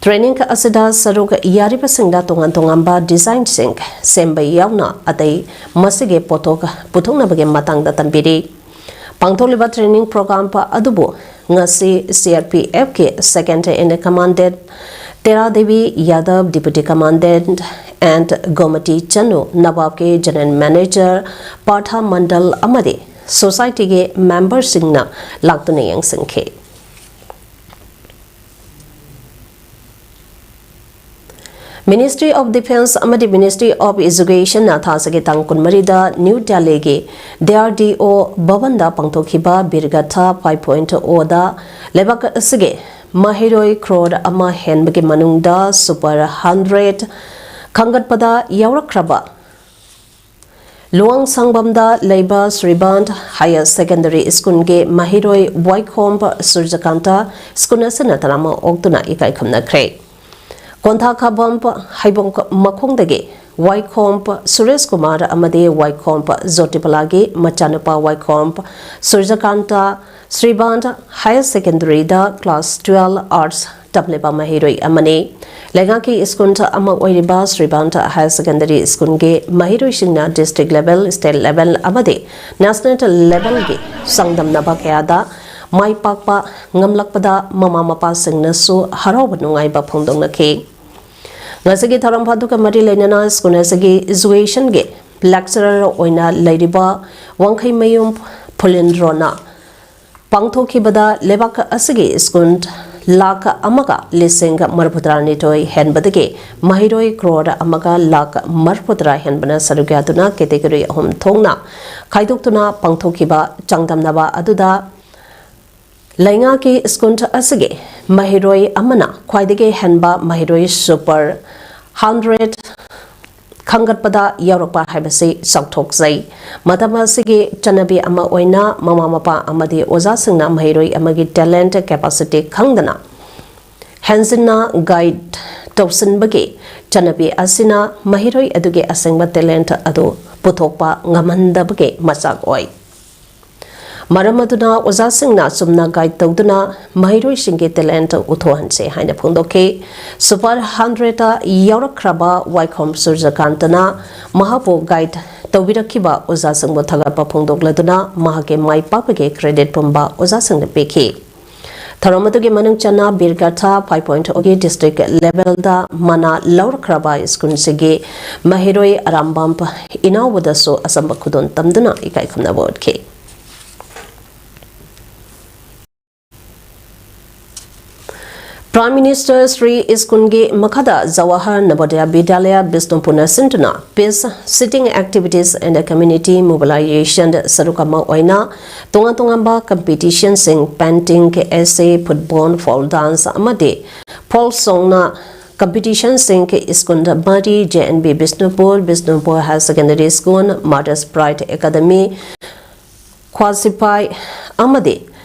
Training ꯑꯁꯤꯗ ꯁꯔꯨꯛ ꯌꯥꯔꯤꯕꯁꯤꯡꯗ ꯇꯣꯉꯥꯟ ꯇꯣꯉꯥꯟꯕ designꯁꯤꯡ ꯁꯦꯝꯕ ꯌꯥꯎꯅ ꯑꯇꯩ ꯃꯁꯤꯒꯤ ꯄꯣꯠꯊꯣꯛ ꯄꯨꯊꯣꯛꯅꯕꯒꯤ ꯃꯇꯥꯡꯗ ꯇꯝꯕꯤꯔꯤ꯫ ꯄꯥꯡꯊꯣꯛꯂꯤꯕ training program ꯑꯗꯨꯕꯨ ꯉꯁꯤ CRPFꯀꯤ Second in Commandant ꯇꯦꯔꯥ ꯗꯦꯕꯤ ꯌꯥꯗꯕ, Deputy Commandant, and ꯒꯣꯃꯇꯤ Chanu, ꯅꯕꯥꯕꯀꯤ General Manager Partha ꯃꯟꯗꯜ ꯑꯃꯗꯤ societyꯒꯤ memberꯁꯤꯡꯅ ꯂꯥꯛꯇꯨꯅ ꯌꯦꯡꯁꯤꯟꯈꯤ꯫ Ministry of Defence ꯑꯃꯗꯤ Ministry of Educationꯅ ꯊꯥ ꯑꯁꯤꯒꯤ ꯇꯥꯡ ꯀꯨꯟꯃꯔꯤꯗ ꯅ꯭ꯌꯨ ꯗꯦꯜꯂꯤꯒꯤ DRDO ꯚꯕꯟꯗ ꯄꯥꯡꯊꯣꯛꯈꯤꯕ ꯕꯤꯔꯒꯊꯥ ꯐꯥꯏꯚ ꯄꯣꯏꯟꯠ ꯑꯣꯗ ꯂꯩꯕꯥꯛ ꯑꯁꯤꯒꯤ ꯃꯍꯩꯔꯣꯏ ꯀ꯭ꯔꯣꯔ ꯑꯃ ꯍꯦꯟꯕꯒꯤ ꯃꯅꯨꯡꯗ super hundred ꯈꯟꯒꯠꯄꯗ ꯌꯥꯎꯔꯛꯈ꯭ꯔꯕ ꯂꯨꯋꯥꯡꯁꯪꯕꯝꯗ ꯂꯩꯕ ꯁ꯭ꯔꯤꯕꯥꯟ ꯍꯥꯌꯔ ꯁꯦꯀꯦꯟꯗꯔꯤ ꯁ꯭ꯀꯨꯜꯒꯤ ꯃꯍꯩꯔꯣꯏ ꯋꯥꯏꯈꯣꯝ ꯁꯨꯔꯖꯀꯥꯟꯇ ꯁ꯭ꯀꯨꯜ ꯑꯁꯤꯅ ꯇꯔꯥꯃꯉꯥ ꯑꯣꯛꯇꯨꯅ ꯏꯀꯥꯏ ꯈꯨꯝꯅꯈ꯭ꯔꯦ꯫ ꯀꯣꯟꯊꯥ ꯈꯥꯕꯝ ꯍꯩꯕꯣꯡ ꯃꯈꯣꯡꯗꯒꯤ ꯋꯥꯏꯈꯣꯝ ꯁꯨꯔꯦꯁ ꯀꯨꯃꯥꯔ ꯑꯃꯗꯤ ꯋꯥꯏꯈꯣꯝ ꯖꯣꯇꯤꯕꯂꯥꯒꯤ ꯃꯆꯥꯅꯨꯄꯥ ꯋꯥꯏꯈꯣꯝ ꯁꯨꯔꯖꯀꯥꯟꯇ ꯁ꯭ꯔꯤꯕꯥꯟ ꯍꯥꯌꯔ ꯁꯦꯀꯦꯟꯗꯔꯤꯗ class twelve arts ꯇꯝꯂꯤꯕ ꯃꯍꯩꯔꯣꯏ ꯑꯃꯅꯤ꯫ ꯂꯩꯉꯥꯛꯀꯤ ꯁ꯭ꯀꯨꯜ ꯑꯃ ꯑꯣꯏꯔꯤꯕ ꯁ꯭ꯔꯤꯕꯥꯟ ꯍꯥꯌꯔ ꯁꯦꯀꯦꯟꯗꯔꯤ ꯁ꯭ꯀꯨꯜꯒꯤ ꯃꯍꯩꯔꯣꯏꯁꯤꯡꯅ district level, state level ꯑꯃꯗꯤ national levelꯒꯤ ꯆꯥꯡꯗꯝꯅꯕ ꯀꯌꯥꯗ ꯃꯥꯏ ꯄꯥꯛꯄ ꯉꯝꯂꯛꯄꯗ ꯃꯃꯥ ꯃꯄꯥꯁꯤꯡꯅꯁꯨ ꯍꯔꯥꯎꯕ ꯅꯨꯡꯉꯥꯏꯕ ꯐꯣꯡꯗꯣꯛꯅꯈꯤ꯫ ꯉꯁꯤꯒꯤ ꯊꯧꯔꯝ ꯑꯗꯨꯒ ꯃꯔꯤ ꯂꯩꯅꯅ ꯁ꯭ꯀꯨꯜ ꯑꯁꯤꯒꯤ educationꯒꯤ lecturer ꯑꯣꯏꯅ ꯂꯩꯔꯤꯕ ꯋꯥꯡꯈꯩꯃꯌꯨꯝ ꯐꯨꯂꯤꯟꯗ꯭ꯔꯣꯅ ꯄꯥꯡꯊꯣꯛꯈꯤꯕꯗ ꯂꯩꯕꯥꯛ ꯑꯁꯤꯒꯤ ꯁ꯭ꯀꯨꯜ ꯂꯥꯈ ꯑꯃꯒ ꯂꯤꯁꯤꯡ ꯃꯔꯤꯐꯨꯇꯔꯥꯅꯤꯊꯣꯏ ꯍꯦꯟꯕꯗꯒꯤ ꯃꯍꯩꯔꯣꯏ ꯀ꯭ꯔꯣꯔ ꯑꯃꯒ ꯂꯥꯈ ꯃꯔꯤꯐꯨꯇꯔꯥ ꯍꯦꯟꯕꯅ ꯁꯔꯨꯛ ꯌꯥꯗꯨꯅ category ꯑꯍꯨꯝ ꯊꯣꯛꯅ ꯈꯥꯏꯗꯣꯛꯇꯨꯅ ꯄꯥꯡꯊꯣꯛꯈꯤꯕ ꯆꯥꯡꯗꯝꯅꯕ ꯑꯗꯨꯗ ꯂꯩꯉꯥꯛꯀꯤ ꯁ꯭ꯀꯨꯜ ꯑꯁꯤꯒꯤ ꯃꯍꯩꯔꯣꯏ ꯑꯃꯅ ꯈ꯭ꯋꯥꯏꯗꯒꯤ ꯍꯦꯟꯕ ꯃꯍꯩꯔꯣꯏ ꯁꯨꯄꯔ ꯍꯟꯗ꯭ꯔꯦꯠ ꯈꯟꯒꯠꯄꯗ ꯌꯥꯎꯔꯛꯄ ꯍꯥꯏꯕꯁꯤ ꯆꯥꯎꯊꯣꯛꯆꯩ꯫ ꯃꯇꯝ ꯑꯁꯤꯒꯤ ꯆꯠꯅꯕꯤ ꯑꯃ ꯑꯣꯏꯅ ꯃꯃꯥ ꯃꯄꯥ ꯑꯃꯗꯤ ꯑꯣꯖꯥꯁꯤꯡꯅ ꯃꯍꯩꯔꯣꯏ ꯑꯃꯒꯤ ꯇꯦꯂꯦꯟꯠ ꯀꯦꯄꯥꯁꯤꯇꯤ ꯈꯪꯗꯅ ꯍꯦꯟꯖꯤꯟꯅ ꯒꯥꯏꯗ ꯇꯧꯁꯤꯟꯕꯒꯤ ꯆꯠꯅꯕꯤ ꯑꯁꯤꯅ ꯃꯍꯩꯔꯣꯏ ꯑꯗꯨꯒꯤ ꯑꯁꯦꯡꯕ ꯇꯦꯂꯦꯟꯠ ꯑꯗꯨ ꯄꯨꯊꯣꯛꯄ ꯉꯝꯍꯟꯗꯕꯒꯤ ꯃꯆꯥꯛ ꯑꯣꯏ꯫ ꯃꯔꯝ ꯑꯗꯨꯅ ꯑꯣꯖꯥꯁꯤꯡꯅ ꯑꯆꯨꯝꯅ ꯒꯥꯏꯗ ꯇꯧꯗꯨꯅ ꯃꯍꯩꯔꯣꯏꯁꯤꯡꯒꯤ ꯇꯦꯂꯦꯟꯠ ꯎꯠꯊꯣꯛꯍꯟꯁꯦ ꯍꯥꯏꯅ ꯐꯣꯡꯗꯣꯛꯈꯤ꯫ ꯁꯨꯄꯔ ꯍꯟꯗ꯭ꯔꯦꯠꯇ ꯌꯥꯎꯔꯛꯈ꯭ꯔꯕ ꯋꯥꯏꯈꯣꯝ ꯁꯨꯔꯖꯀꯥꯟꯇꯅ ꯃꯍꯥꯛꯄꯨ ꯒꯥꯏꯗ ꯇꯧꯕꯤꯔꯛꯈꯤꯕ ꯑꯣꯖꯥꯁꯤꯡꯕꯨ ꯊꯥꯒꯠꯄ ꯐꯣꯡꯗꯣꯛꯂꯗꯨꯅ ꯃꯍꯥꯛꯀꯤ ꯃꯥꯏ ꯄꯥꯛꯄꯒꯤ ꯀ꯭ꯔꯦꯗꯤꯠ ꯄꯨꯝꯕ ꯑꯣꯖꯥꯁꯤꯡꯗ ꯄꯤꯈꯤ꯫ ꯊꯧꯔꯝ ꯑꯗꯨꯒꯤ ꯃꯅꯨꯡ ꯆꯟꯅ ꯕꯤꯔꯒꯥꯊꯥ ꯐꯥꯏꯚ ꯄꯣꯏꯟꯠ ꯑꯣꯒꯤ ꯗꯤꯁꯇ꯭ꯔꯤꯛ ꯂꯦꯚꯦꯜꯗ ꯃꯅꯥ ꯂꯧꯔꯛꯈ꯭ꯔꯕ ꯁ꯭ꯀꯨꯜꯁꯤꯒꯤ ꯃꯍꯩꯔꯣꯏ ꯑꯔꯥꯝꯕꯝ ꯏꯅꯥꯎꯕꯗꯁꯨ ꯑꯆꯝꯕ ꯈꯨꯗꯣꯜ ꯇꯝꯗꯨꯅ ꯏꯀꯥꯏ ꯈꯨꯝꯅꯕ ꯎꯠꯈꯤ꯫ Prime Minister Shri ꯁ꯭ꯀꯨꯜꯒꯤ ꯃꯈꯥꯗ ꯖꯋꯥꯍꯔ ꯅꯕꯣꯗꯌ ꯕꯤꯗ꯭ꯌꯥꯂꯌ ꯕꯤꯁꯅꯨꯄꯨꯔꯅ ꯁꯤꯟꯗꯨꯅ Peace Sitting Activities and Community Mobilization ꯁꯔꯨꯛ ꯑꯃ ꯑꯣꯏꯅ ꯇꯣꯉꯥꯟ ꯇꯣꯉꯥꯟꯕ ꯀꯝꯄꯤꯇꯤꯁꯟꯁꯤꯡ, painting, essay, football, folk dance ꯑꯃꯗꯤ folk songꯅ ꯀꯝꯄꯤꯇꯤꯁꯟꯁꯤꯡ ꯁ꯭ꯀꯨꯜ ꯃꯔꯤ, J N B Bishnupur, Bishnupur higher secondary school, Martyrs Pride Academy, Kwasiphai ꯑꯃꯗꯤ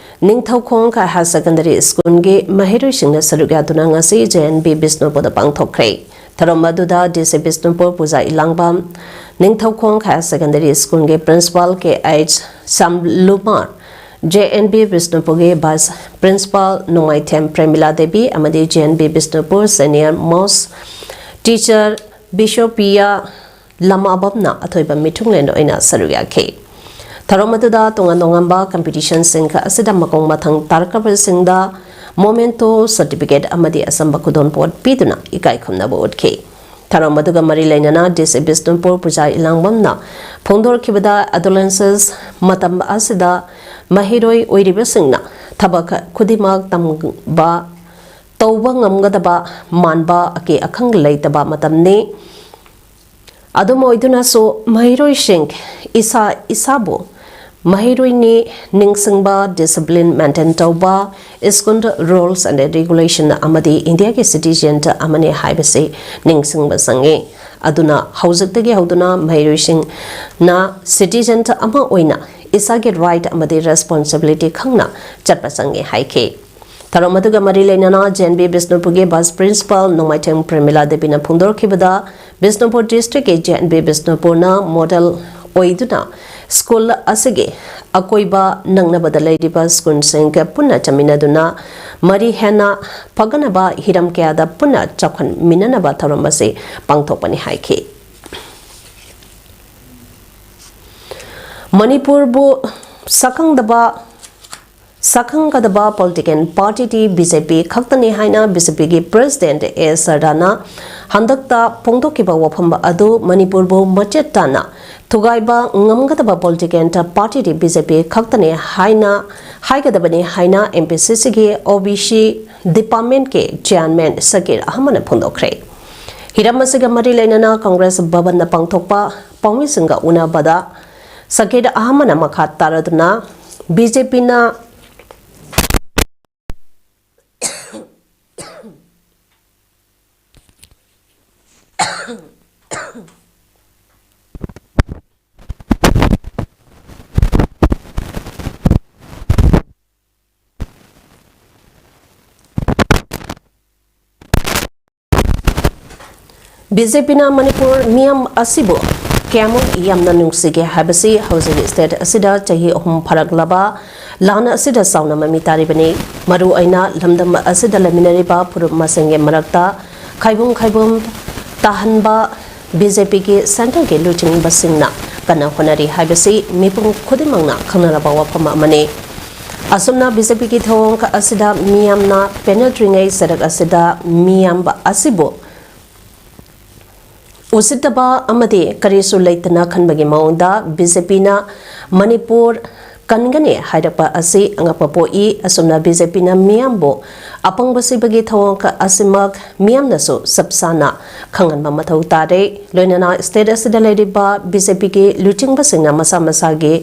ꯅꯤꯡꯊꯧꯈꯣꯡ ꯍꯥꯌꯔ ꯁꯦꯀꯦꯟꯗꯔꯤ ꯁ꯭ꯀꯨꯜꯒꯤ ꯃꯍꯩꯔꯣꯏꯁꯤꯡꯅ ꯁꯔꯨꯛ ꯌꯥꯗꯨꯅ ꯉꯁꯤ ꯖꯦ ꯑꯦꯟ ꯕꯤ ꯕꯤꯁꯅꯨꯄꯨꯔꯗ ꯄꯥꯡꯊꯣꯛꯈ꯭ꯔꯦ꯫ ꯊꯧꯔꯝ ꯑꯗꯨꯗ D C Bishnupur Puja Elangbam, Ningthoukhong higher secondary ꯁ꯭ꯀꯨꯜꯒꯤ principal K H Shyamkumar, J N B ꯕꯤꯁꯅꯨꯄꯨꯔꯒꯤ ꯚꯥꯏꯁ ꯄ꯭ꯔꯤꯟꯁꯤꯄꯥꯜ ꯅꯣꯡꯃꯥꯏꯊꯦꯝ ꯄ꯭ꯔꯦꯃꯤꯂꯥ ꯗꯦꯕꯤ ꯑꯃꯗꯤ J N B Bishnupur senior most teacher ꯕꯤꯁꯣꯄꯤꯌꯥ ꯂꯃꯥꯕꯝꯅ ꯑꯊꯣꯏꯕ ꯃꯤꯊꯨꯡꯂꯦꯟ ꯑꯣꯏꯅ ꯁꯔꯨꯛ ꯌꯥꯈꯤ꯫ ꯊꯧꯔꯝ ꯑꯗꯨꯗ ꯇꯣꯉꯥꯟ ꯇꯣꯉꯥꯟꯕ ꯀꯝꯄꯤꯇꯤꯁꯟꯁꯤꯡ ꯑꯁꯤꯗ ꯃꯈꯣꯡ ꯃꯊꯪ ꯇꯥꯔꯛꯈ꯭ꯔꯕꯁꯤꯡꯗ ꯃꯣꯃꯦꯟꯇꯣ, ꯁꯔꯇꯤꯐꯤꯀꯦꯠ ꯑꯃꯗꯤ ꯑꯆꯝꯕ ꯈꯨꯗꯣꯜꯄꯣꯠ ꯄꯤꯗꯨꯅ ꯏꯀꯥꯏ ꯈꯨꯝꯅꯕ ꯎꯠꯈꯤ꯫ ꯊꯧꯔꯝ ꯑꯗꯨꯒ ꯃꯔꯤ ꯂꯩꯅꯅ ꯗꯤ ꯁꯤ ꯕꯤꯁꯅꯨꯄꯨꯔ ꯄꯨꯖꯥ ꯏꯂꯥꯡꯕꯝꯅ ꯐꯣꯡꯗꯣꯔꯛꯈꯤꯕꯗ, ꯑꯦꯗꯣꯂꯦꯁꯦꯟꯁ ꯃꯇꯝ ꯑꯁꯤꯗ ꯃꯍꯩꯔꯣꯏ ꯑꯣꯏꯔꯤꯕꯁꯤꯡꯅ ꯊꯕꯛ ꯈꯨꯗꯤꯡꯃꯛ ꯇꯝꯕ, ꯇꯧꯕ ꯉꯝꯒꯗꯕ ꯃꯥꯟꯕ ꯑꯀꯤ ꯑꯈꯪ ꯂꯩꯇꯕ ꯃꯇꯝꯅꯤ꯫ ꯑꯗꯨꯝ ꯑꯣꯏꯗꯨꯅꯁꯨ, ꯃꯍꯩꯔꯣꯏꯁꯤꯡ ꯏꯁꯥ ꯏꯁꯥꯕꯨ ꯃꯍꯩꯔꯣꯏꯅꯤ ꯅꯤꯡꯁꯤꯡꯕ, discipline maintain ꯇꯧꯕ, school rules and regulation ꯑꯃꯗꯤ ꯏꯟꯗꯤꯌꯥꯒꯤ citizen ꯑꯃꯅꯤ ꯍꯥꯏꯕꯁꯤ ꯅꯤꯡꯁꯤꯡꯕ ꯆꯪꯉꯤ꯫ ꯑꯗꯨꯅ ꯍꯧꯖꯤꯛꯇꯒꯤ ꯍꯧꯗꯨꯅ ꯃꯍꯩꯔꯣꯏꯁꯤꯡꯅ citizen ꯑꯃ ꯑꯣꯏꯅ ꯏꯁꯥꯒꯤ right ꯑꯃꯗꯤ responsibility ꯈꯪꯅ ꯆꯠꯄ ꯆꯪꯉꯤ ꯍꯥꯏꯈꯤ꯫ ꯊꯧꯔꯝ ꯑꯗꯨꯒ ꯃꯔꯤ ꯂꯩꯅꯅ J N V ꯕꯤꯁꯅꯨꯄꯨꯔꯒꯤ vice principal ꯅꯣꯡꯃꯥꯏꯊꯦꯝ ꯄ꯭ꯔꯦꯃꯤꯂꯥ ꯗꯦꯕꯤꯅ ꯐꯣꯡꯗꯣꯔꯛꯈꯤꯕꯗ, Bishnupur districtꯀꯤ J N V ꯕꯤꯁꯅꯨꯄꯨꯔꯅ model ꯑꯣꯏꯗꯨꯅ school ꯑꯁꯤꯒꯤ ꯑꯀꯣꯏꯕ ꯅꯛꯅꯕꯗ ꯂꯩꯔꯤꯕ schoolꯁꯤꯡꯒ ꯄꯨꯟꯅ ꯆꯠꯃꯤꯟꯅꯗꯨꯅ ꯃꯔꯤ ꯍꯦꯟꯅ ꯐꯒꯠꯅꯕ ꯍꯤꯔꯝ ꯀꯌꯥꯗ ꯄꯨꯟꯅ ꯆꯥꯎꯈꯠꯃꯤꯟꯅꯅꯕ ꯊꯧꯔꯝ ꯑꯁꯤ ꯄꯥꯡꯊꯣꯛꯄꯅꯤ ꯍꯥꯏꯈꯤ꯫ ꯃꯅꯤꯄꯨꯔꯕꯨ ꯁꯛꯈꯪꯗꯕ ꯁꯛꯈꯪꯒꯗꯕ political partyꯗꯤ B J P ꯈꯛꯇꯅꯤ ꯍꯥꯏꯅ B J Pꯒꯤ president A Sardana ꯍꯟꯗꯛꯇ ꯐꯣꯡꯗꯣꯛꯈꯤꯕ ꯋꯥꯐꯝ ꯑꯗꯨ ꯃꯅꯤꯄꯨꯔꯕꯨ ꯃꯆꯦꯠ ꯇꯥꯅ ꯊꯨꯒꯥꯏꯕ ꯉꯝꯒꯗꯕ political partyꯗꯤ B J P ꯈꯛꯇꯅꯤ ꯍꯥꯏꯅ ꯍꯥꯏꯒꯗꯕꯅꯤ ꯍꯥꯏꯅ M P C Cꯒꯤ O B C departmentꯀꯤ chairman ꯁꯀꯤꯔ ꯑꯍꯃꯗꯅ ꯐꯣꯡꯗꯣꯛꯈ꯭ꯔꯦ꯫ ꯍꯤꯔꯝ ꯑꯁꯤꯒ ꯃꯔꯤ ꯂꯩꯅꯅ Congress ꯚꯕꯟꯗ ꯄꯥꯡꯊꯣꯛꯄ ꯄꯥꯎꯃꯤꯁꯤꯡꯒ ꯎꯅꯕꯗ ꯁꯀꯤꯔ ꯑꯍꯃꯗꯅ ꯃꯈꯥ ꯇꯥꯔꯗꯨꯅ B J Pꯅ B J Pꯅ Manipur ꯃꯤꯌꯥꯝ ꯑꯁꯤꯕꯨ ꯀꯌꯥꯃꯨꯛ ꯌꯥꯝꯅ ꯅꯨꯡꯁꯤꯒꯦ ꯍꯥꯏꯕꯁꯤ ꯍꯧꯖꯤꯛ state ꯑꯁꯤꯗ ꯆꯍꯤ ꯑꯍꯨꯝ ꯐꯥꯔꯛꯂꯕ ꯂꯥꯟ ꯑꯁꯤꯗ ꯆꯥꯎꯅ ꯃꯃꯤ ꯇꯥꯔꯤꯕꯅꯤ꯫ ꯃꯔꯨꯑꯣꯏꯅ ꯂꯝꯗꯝ ꯑꯁꯤꯗ ꯂꯩꯃꯤꯟꯅꯔꯤꯕ ꯐꯨꯔꯨꯞ ꯃꯁꯦꯟꯒꯤ ꯃꯔꯛꯇ ꯈꯥꯏꯕꯨꯝ ꯈꯥꯏꯕꯨꯝ ꯇꯥꯍꯟꯕ B J Pꯒꯤ centreꯒꯤ ꯂꯨꯆꯤꯡꯕꯁꯤꯡꯅ ꯀꯟꯅ ꯍꯣꯠꯅꯔꯤ ꯍꯥꯏꯕꯁꯤ ꯃꯤꯄꯨꯝ ꯈꯨꯗꯤꯡꯃꯛꯅ ꯈꯪꯅꯔꯕ ꯋꯥꯐꯝ ꯑꯃꯅꯤ꯫ ꯑꯁꯨꯝꯅ B J Pꯒꯤ ꯊꯧꯑꯣꯡ ꯑꯁꯤꯗ ꯃꯤꯌꯥꯝꯅ ꯄꯦꯟꯅꯗ꯭ꯔꯤꯉꯩ ꯁꯔꯛ ꯑꯁꯤꯗ ꯃꯤꯌꯥꯝꯕ ꯑꯁꯤꯕꯨ ꯎꯁꯤꯠꯇꯕ ꯑꯃꯗꯤ ꯀꯔꯤꯁꯨ ꯂꯩꯇꯅ ꯈꯟꯕꯒꯤ ꯃꯑꯣꯡꯗ B J Pꯅ ꯃꯅꯤꯄꯨꯔ ꯀꯟꯒꯅꯤ ꯍꯥꯏꯔꯛꯄ ꯑꯁꯤ ꯑꯉꯛꯄ ꯄꯣꯛꯏ꯫ ꯑꯁꯨꯝꯅ B J Pꯅ ꯃꯤꯌꯥꯝꯕꯨ ꯑꯄꯪꯕ ꯁꯤꯕꯒꯤ ꯊꯧꯑꯣꯡ ꯑꯁꯤꯃꯛ ꯃꯤꯌꯥꯝꯅꯁꯨ ꯆꯞ ꯆꯥꯅ ꯈꯪꯍꯟꯕ ꯃꯊꯧ ꯇꯥꯔꯦ꯫ ꯂꯣꯏꯅꯅ state ꯑꯁꯤꯗ ꯂꯩꯔꯤꯕ BJPꯒꯤ ꯂꯨꯆꯤꯡꯕꯁꯤꯡꯅ ꯃꯁꯥ ꯃꯁꯥꯒꯤ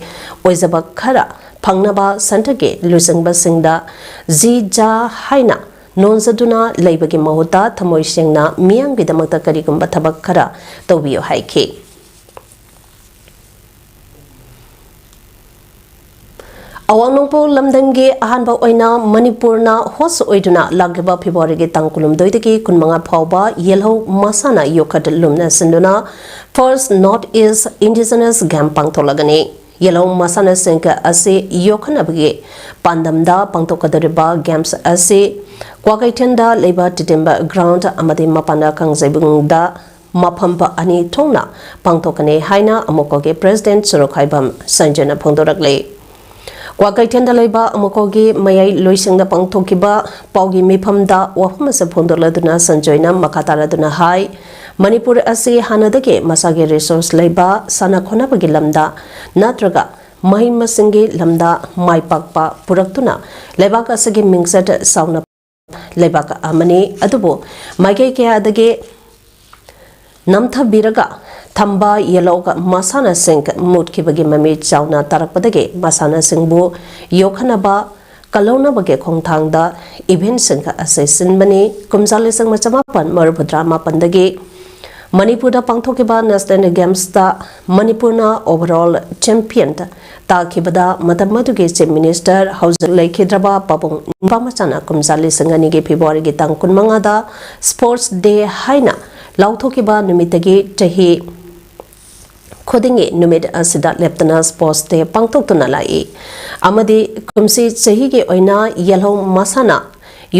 ꯑꯣꯏꯖꯕ ꯈꯔ ꯐꯪꯅꯕ centreꯒꯤ ꯂꯨꯆꯤꯡꯕꯁꯤꯡꯗ ꯖꯤ ꯖꯥ ꯍꯥꯏꯅ ꯅꯣꯟꯖꯗꯨꯅ ꯂꯩꯕꯒꯤ ꯃꯍꯨꯠꯇ ꯊꯃꯣꯏ ꯁꯦꯡꯅ ꯃꯤꯌꯥꯝꯒꯤꯗꯃꯛꯇ ꯀꯔꯤꯒꯨꯝꯕ ꯊꯕꯛ ꯈꯔ ꯇꯧꯕꯤꯌꯨ ꯍꯥꯏꯈꯤ꯫ ꯑꯋꯥꯡ ꯅꯣꯡꯄꯣꯛ ꯂꯝꯗꯝꯒꯤ ꯑꯍꯥꯟꯕ ꯑꯣꯏꯅ ꯃꯅꯤꯄꯨꯔꯅ host ꯑꯣꯏꯗꯨꯅ ꯂꯥꯛꯂꯤꯕ Februaryꯒꯤ ꯇꯥꯡ ꯀꯨꯟꯍꯨꯝꯗꯣꯏꯗꯒꯤ ꯀꯨꯟꯃꯉꯥ ꯐꯥꯎꯕ ꯌꯦꯜꯍꯧ ꯃꯁꯥꯟꯅ ꯌꯣꯛꯈꯠ ꯂꯨꯝꯅ ꯁꯤꯟꯗꯨꯅ First North East Indigenous Game ꯄꯥꯡꯊꯣꯛꯂꯒꯅꯤ꯫ ꯌꯦꯜꯍꯧ ꯃꯁꯥꯟꯅꯁꯤꯡ ꯑꯁꯤ ꯌꯣꯛꯈꯠꯅꯕꯒꯤ ꯄꯥꯟꯗꯝꯗ ꯄꯥꯡꯊꯣꯛꯀꯗꯧꯔꯤꯕ games ꯑꯁꯤ ꯀ꯭ꯋꯥꯀꯩꯊꯦꯜꯗ ꯂꯩꯕ ꯇꯤꯇꯤꯝꯕ ground ꯑꯃꯗꯤ ꯃꯄꯥꯟꯗ ꯀꯥꯡꯖꯩꯕꯨꯡꯗ ꯃꯐꯝ ꯑꯅꯤ ꯊꯣꯛꯅ ꯄꯥꯡꯊꯣꯛꯀꯅꯤ ꯍꯥꯏꯅ ꯑꯃꯨꯀꯣꯒꯤ president ꯆꯨꯔꯨꯈꯥꯏꯕꯝ ꯁꯟꯖꯨꯅ ꯐꯣꯡꯗꯣꯔꯛꯂꯤ꯫ ꯀ꯭ꯋꯥꯀꯩꯊꯦꯜꯗ ꯂꯩꯕ ꯑꯃꯨꯀꯣꯒꯤ ꯃꯌꯥꯏ ꯂꯣꯏꯁꯪꯗ ꯄꯥꯡꯊꯣꯛꯈꯤꯕ ꯄꯥꯎꯒꯤ ꯃꯤꯐꯝꯗ ꯋꯥꯐꯝ ꯑꯁꯤ ꯐꯣꯡꯗꯣꯛꯂꯗꯨꯅ ꯁꯟꯖꯣꯏꯅ ꯃꯈꯥ ꯇꯥꯔꯗꯨꯅ ꯍꯥꯏ, ꯃꯅꯤꯄꯨꯔ ꯑꯁꯤ ꯍꯥꯟꯅꯗꯒꯤ ꯃꯁꯥꯒꯤ resource ꯂꯩꯕ ꯁꯥꯟꯅ ꯈꯣꯠꯅꯕꯒꯤ ꯂꯝꯗ ꯅꯠꯇ꯭ꯔꯒ ꯃꯍꯩ ꯃꯁꯤꯡꯒꯤ ꯂꯝꯗ ꯃꯥꯏ ꯄꯥꯛꯄ ꯄꯨꯔꯛꯇꯨꯅ ꯂꯩꯕꯥꯛ ꯑꯁꯤꯒꯤ ꯃꯤꯡꯆꯠ ꯆꯥꯎꯅ ꯂꯩꯕꯥꯛ ꯑꯃꯅꯤ꯫ ꯑꯗꯨꯕꯨ ꯃꯥꯏꯀꯩ ꯀꯌꯥꯗꯒꯤ ꯅꯝꯊꯕꯤꯔꯒ ꯊꯝꯕ ꯌꯦꯜꯍꯧ ꯃꯁꯥꯟꯅꯁꯤꯡ ꯃꯨꯠꯈꯤꯕꯒꯤ ꯃꯃꯤ ꯆꯥꯎꯅ ꯇꯥꯔꯛꯄꯗꯒꯤ ꯃꯁꯥꯟꯅꯁꯤꯡꯕꯨ ꯌꯣꯛꯈꯠꯅꯕ ꯀꯜꯍꯧꯅꯕꯒꯤ ꯈꯣꯡꯊꯥꯡꯗ eventꯁꯤꯡ ꯑꯁꯤ ꯁꯤꯟꯕꯅꯤ꯫ ꯀꯨꯝꯖꯥ ꯂꯤꯁꯤꯡ ꯑꯃ ꯆꯃꯥꯄꯟ ꯃꯔꯤꯐꯨꯇꯔꯥ ꯃꯥꯄꯟꯗꯒꯤ ꯃꯅꯤꯄꯨꯔꯗ ꯄꯥꯡꯊꯣꯛꯈꯤꯕ National Gamesꯇ ꯃꯅꯤꯄꯨꯔꯅ overall champion ꯇꯥꯈꯤꯕꯗ ꯃꯇꯝ ꯑꯗꯨꯒꯤ Chief Minister, ꯍꯧꯖꯤꯛ ꯂꯩꯈꯤꯗ꯭ꯔꯕ ꯄꯥꯕꯨꯡ ꯅꯤꯄꯥꯃꯆꯥꯅ ꯀꯨꯝꯖꯥ ꯂꯤꯁꯤꯡ ꯑꯅꯤꯒꯤ Februaryꯒꯤ ꯇꯥꯡ ꯀꯨꯟꯃꯉꯥꯗ Sports Day ꯍꯥꯏꯅ ꯂꯥꯎꯊꯣꯛꯈꯤꯕ ꯅꯨꯃꯤꯠꯇꯒꯤ ꯆꯍꯤ ꯈꯨꯗꯤꯡꯒꯤ ꯅꯨꯃꯤꯠ ꯑꯁꯤꯗ ꯂꯦꯞꯇꯅ Sports Day ꯄꯥꯡꯊꯣꯛꯇꯨꯅ ꯂꯥꯛꯏ ꯑꯃꯗꯤ ꯀꯨꯝꯁꯤ ꯆꯍꯤꯒꯤ ꯑꯣꯏꯅ ꯌꯦꯜꯍꯧ ꯃꯁꯥꯟꯅ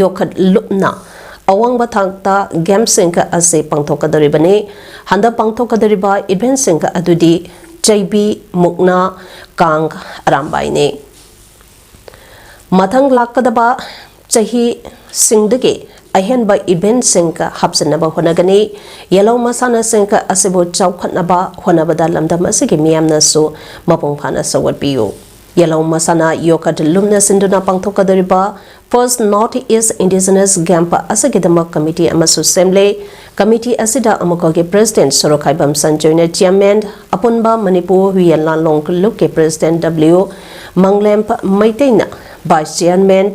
ꯌꯣꯛꯈꯠꯂꯨꯞꯅ ꯑꯋꯥꯡꯕ ꯊꯥꯛꯇ gameꯁꯤꯡ ꯑꯁꯤ ꯄꯥꯡꯊꯣꯛꯀꯗꯧꯔꯤꯕꯅꯤ꯫ ꯍꯟꯗꯛ ꯄꯥꯡꯊꯣꯛꯀꯗꯧꯔꯤꯕ eventꯁꯤꯡ ꯑꯗꯨꯗꯤ ꯆꯩꯕꯤ, ꯃꯨꯛꯅꯥ, ꯀꯥꯡ, ꯑꯔꯥꯝꯕꯥꯏꯅꯤ꯫ ꯃꯊꯪ ꯂꯥꯛꯀꯗꯕ ꯆꯍꯤꯁꯤꯡꯗꯒꯤ ꯑꯍꯦꯟꯕ eventꯁꯤꯡ ꯍꯥꯞꯆꯤꯟꯅꯕ ꯍꯣꯠꯅꯒꯅꯤ꯫ ꯌꯦꯜꯍꯧ ꯃꯁꯥꯟꯅꯁꯤꯡ ꯑꯁꯤꯕꯨ ꯆꯥꯎꯈꯠꯅꯕ ꯍꯣꯠꯅꯕꯗ ꯂꯝꯗꯝ ꯑꯁꯤꯒꯤ ꯃꯤꯌꯥꯝꯅꯁꯨ ꯃꯄꯨꯡ ꯐꯥꯅ ꯁꯧꯒꯠꯄꯤꯌꯨ꯫ ꯌꯦꯜꯍꯧ ꯃꯁꯥꯟꯅ ꯌꯣꯛꯈꯠ ꯂꯨꯝꯅ ꯁꯤꯟꯗꯨꯅ ꯄꯥꯡꯊꯣꯛꯀꯗꯧꯔꯤꯕ First North East Indigenous Game ꯑꯁꯤꯒꯤꯗꯃꯛ committee ꯑꯃꯁꯨ ꯁꯦꯝꯂꯦ꯫ Committee ꯑꯁꯤꯗ ꯑꯃꯨꯛꯀꯒꯤ President ꯁꯣꯔꯣꯛꯈꯥꯏꯕꯝ ꯁꯟꯖꯣꯏꯅ Chairman, ꯑꯄꯨꯟꯕ ꯃꯅꯤꯄꯨꯔ ꯍꯨꯏꯌꯦꯟ ꯂꯥꯟꯂꯣꯡ ꯂꯨꯞꯀꯤ President W ꯃꯪꯂꯦꯝ ꯃꯩꯇꯩꯅ Vice Chairman,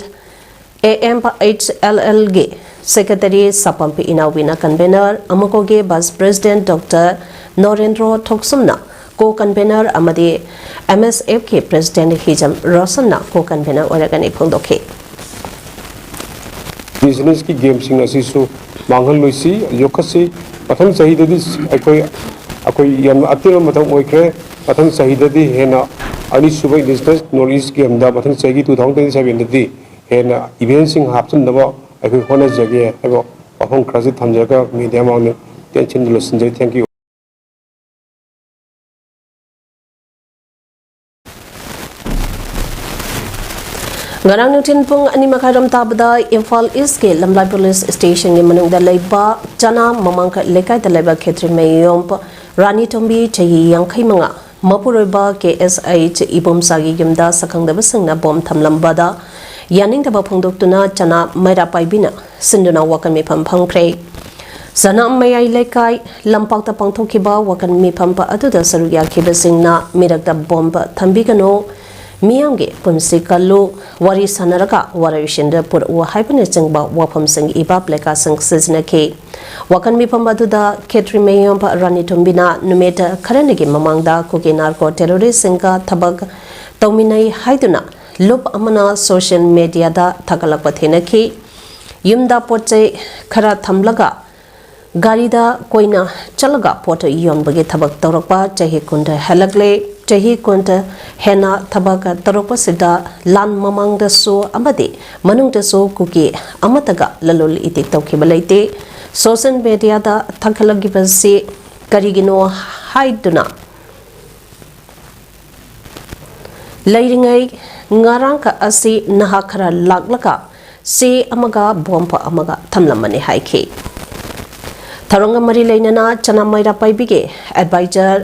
A M H L L ꯒꯤ Secretary ꯁꯥꯄꯝꯄꯤ ꯏꯅꯥꯎꯕꯤꯅ Convener, ꯑꯃꯨꯛꯀꯒꯤ Vice President Doctor ꯅꯣꯔꯦꯟꯗ꯭ꯔꯣ ꯊꯣꯛꯁꯨꯝꯅ Co-Convener ꯑꯃꯗꯤ M S F ꯀꯤ President ꯍꯤꯖꯝ ꯔꯣꯁꯟꯅ Co-Convener ꯑꯣꯏꯔꯒꯅꯤ ꯐꯣꯡꯗꯣꯛꯈꯤ꯫ Indigenous ꯀꯤ game ꯁꯤꯡ ꯑꯁꯤꯁꯨ ꯃꯥꯡꯍꯜꯂꯣꯏꯁꯤ, ꯌꯣꯛꯈꯠꯁꯤ꯫ ꯃꯊꯪ ꯆꯍꯤꯗꯗꯤ ꯑꯩꯈꯣꯏ, ꯑꯩꯈꯣꯏ ꯌꯥꯝꯅ ꯑꯇꯦꯟꯕ ꯃꯇꯝ ꯑꯣꯏꯈ꯭ꯔꯦ꯫ ꯃꯊꯪ ꯆꯍꯤꯗꯗꯤ ꯍꯦꯟꯅ ꯑꯅꯤꯁꯨꯕ Indigenous North East Game ꯗ ꯃꯊꯪ ꯆꯍꯤꯒꯤ two thousand twenty seven ꯗꯗꯤ ꯍꯦꯟꯅ event ꯁꯤꯡ ꯍꯥꯞꯆꯤꯟꯅꯕ ꯑꯩꯈꯣꯏ ꯍꯣꯠꯅꯖꯒꯦ ꯍꯥꯏꯕ ꯋꯥꯐꯝ ꯈꯔꯁꯤ ꯊꯝꯖꯔꯒ media ꯃꯃꯥꯡꯗ ꯇꯦꯟꯁꯤꯟꯗꯨꯅ ꯂꯣꯏꯁꯤꯟꯖꯔꯤ꯫ Thank you꯫ ꯉꯔꯥꯡ ꯅꯨꯡꯊꯤꯜ ꯄꯨꯡ ꯑꯅꯤ ꯃꯈꯥꯏꯔꯣꯝ ꯇꯥꯕꯗ ꯏꯝꯐꯥꯜ ꯏꯁꯀꯤ ꯂꯝꯂꯥꯏ ꯄꯨꯂꯤꯁ ꯁ꯭ꯇꯦꯁꯟꯒꯤ ꯃꯅꯨꯡꯗ ꯂꯩꯕ ꯆꯅꯥ ꯃꯃꯥꯡ ꯂꯩꯀꯥꯏꯗ ꯂꯩꯕ ꯈꯦꯇ꯭ꯔꯤꯃꯌꯨꯝ ꯔꯥꯅꯤ ꯇꯣꯝꯕꯤ, ꯆꯍꯤ ꯌꯥꯡꯈꯩ ꯃꯉꯥ, ꯃꯄꯨꯔꯣꯏꯕ ꯀꯦ ꯑꯦꯁ ꯑꯩꯆ ꯏꯕꯣꯝꯆꯥꯒꯤ ꯌꯨꯝꯗ ꯁꯛꯈꯪꯗꯕꯁꯤꯡꯅ ꯕꯣꯝ ꯊꯝꯂꯝꯕꯗ ꯌꯥꯅꯤꯡꯗꯕ ꯐꯣꯡꯗꯣꯛꯇꯨꯅ ꯆꯅꯥ ꯃꯩꯔꯥ ꯄꯥꯏꯕꯤꯅ ꯁꯤꯟꯗꯨꯅ ꯋꯥꯀꯟ ꯃꯤꯐꯝ ꯐꯝꯈ꯭ꯔꯦ꯫ ꯆꯅꯥ ꯃꯌꯥꯏ ꯂꯩꯀꯥꯏ ꯂꯝꯄꯥꯛꯇ ꯄꯥꯡꯊꯣꯛꯈꯤꯕ ꯋꯥꯀꯟ ꯃꯤꯐꯝ ꯑꯗꯨꯗ ꯁꯔꯨꯛ ꯌꯥꯈꯤꯕꯁꯤꯡꯅ ꯃꯤꯔꯛꯇ ꯕꯣꯝ ꯊꯝꯕꯤꯒꯅꯨ, ꯃꯤꯌꯥꯝꯒꯤ ꯄꯨꯟꯁꯤ ꯀꯜꯂꯨ, ꯋꯥꯔꯤ ꯁꯥꯟꯅꯔꯒ ꯋꯥꯔꯣꯏꯁꯤꯟꯗ ꯄꯨꯔꯛꯎ ꯍꯥꯏꯕꯅꯆꯤꯡꯕ ꯋꯥꯐꯝꯁꯤꯡ ꯏꯕ placard ꯁꯤꯡ ꯁꯤꯖꯤꯟꯅꯈꯤ꯫ ꯋꯥꯀꯟ ꯃꯤꯐꯝ ꯑꯗꯨꯗ ꯈꯦꯇ꯭ꯔꯤꯃꯌꯨꯝ ꯔꯥꯅꯤ ꯇꯣꯝꯕꯤꯅ ꯅꯨꯃꯤꯠ ꯈꯔꯅꯤꯒꯤ ꯃꯃꯥꯡꯗ ꯀꯨꯀꯤ narco terrorist ꯁꯤꯡꯒ ꯊꯕꯛ ꯇꯧꯃꯤꯟꯅꯩ ꯍꯥꯏꯗꯨꯅ ꯂꯨꯞ ꯑꯃꯅ social media ꯗ ꯊꯥꯒꯠꯂꯛꯄ ꯊꯦꯡꯅꯈꯤ꯫ ꯌꯨꯝꯗ ꯄꯣꯠ ꯆꯩ ꯈꯔ ꯊꯝꯂꯒ ꯒꯥꯔꯤꯗ ꯀꯣꯏꯅ ꯆꯠꯂꯒ ꯄꯣꯠ ꯌꯣꯟꯕꯒꯤ ꯊꯕꯛ ꯇꯧꯔꯛꯄ ꯆꯍꯤ ꯀꯨꯟ ꯍꯦꯜꯂꯛꯂꯦ꯫ ꯆꯍꯤ ꯀꯨꯟ ꯍꯦꯟꯅ ꯊꯕꯛ ꯇꯧꯔꯛꯄꯁꯤꯗ ꯂꯥꯟ ꯃꯃꯥꯡꯗꯁꯨ ꯑꯃꯗꯤ ꯃꯅꯨꯡꯗꯁꯨ ꯀꯨꯀꯤ ꯑꯃꯠꯇꯒ ꯂꯂꯣꯟ ꯏꯇꯤꯛ ꯇꯧꯈꯤꯕ ꯂꯩꯇꯦ꯫ Social media ꯗ ꯊꯥꯒꯠꯂꯛꯈꯤꯕꯁꯤ ꯀꯔꯤꯒꯤꯅꯣ ꯍꯥꯏꯗꯨꯅ ꯂꯩꯔꯤꯉꯩ ꯉꯔꯥꯡꯈꯛ ꯑꯁꯤ ꯅꯍꯥ ꯈꯔ ꯂꯥꯛꯂꯒ ꯆꯦ ꯑꯃꯒ ꯕꯣꯝ ꯑꯃꯒ ꯊꯝꯂꯝꯕꯅꯤ ꯍꯥꯏꯈꯤ꯫ ꯊꯧꯔꯝꯒ ꯃꯔꯤ ꯂꯩꯅꯅ ꯆꯅꯥ ꯃꯩꯔꯥ ꯄꯥꯏꯕꯤꯒꯤ advisor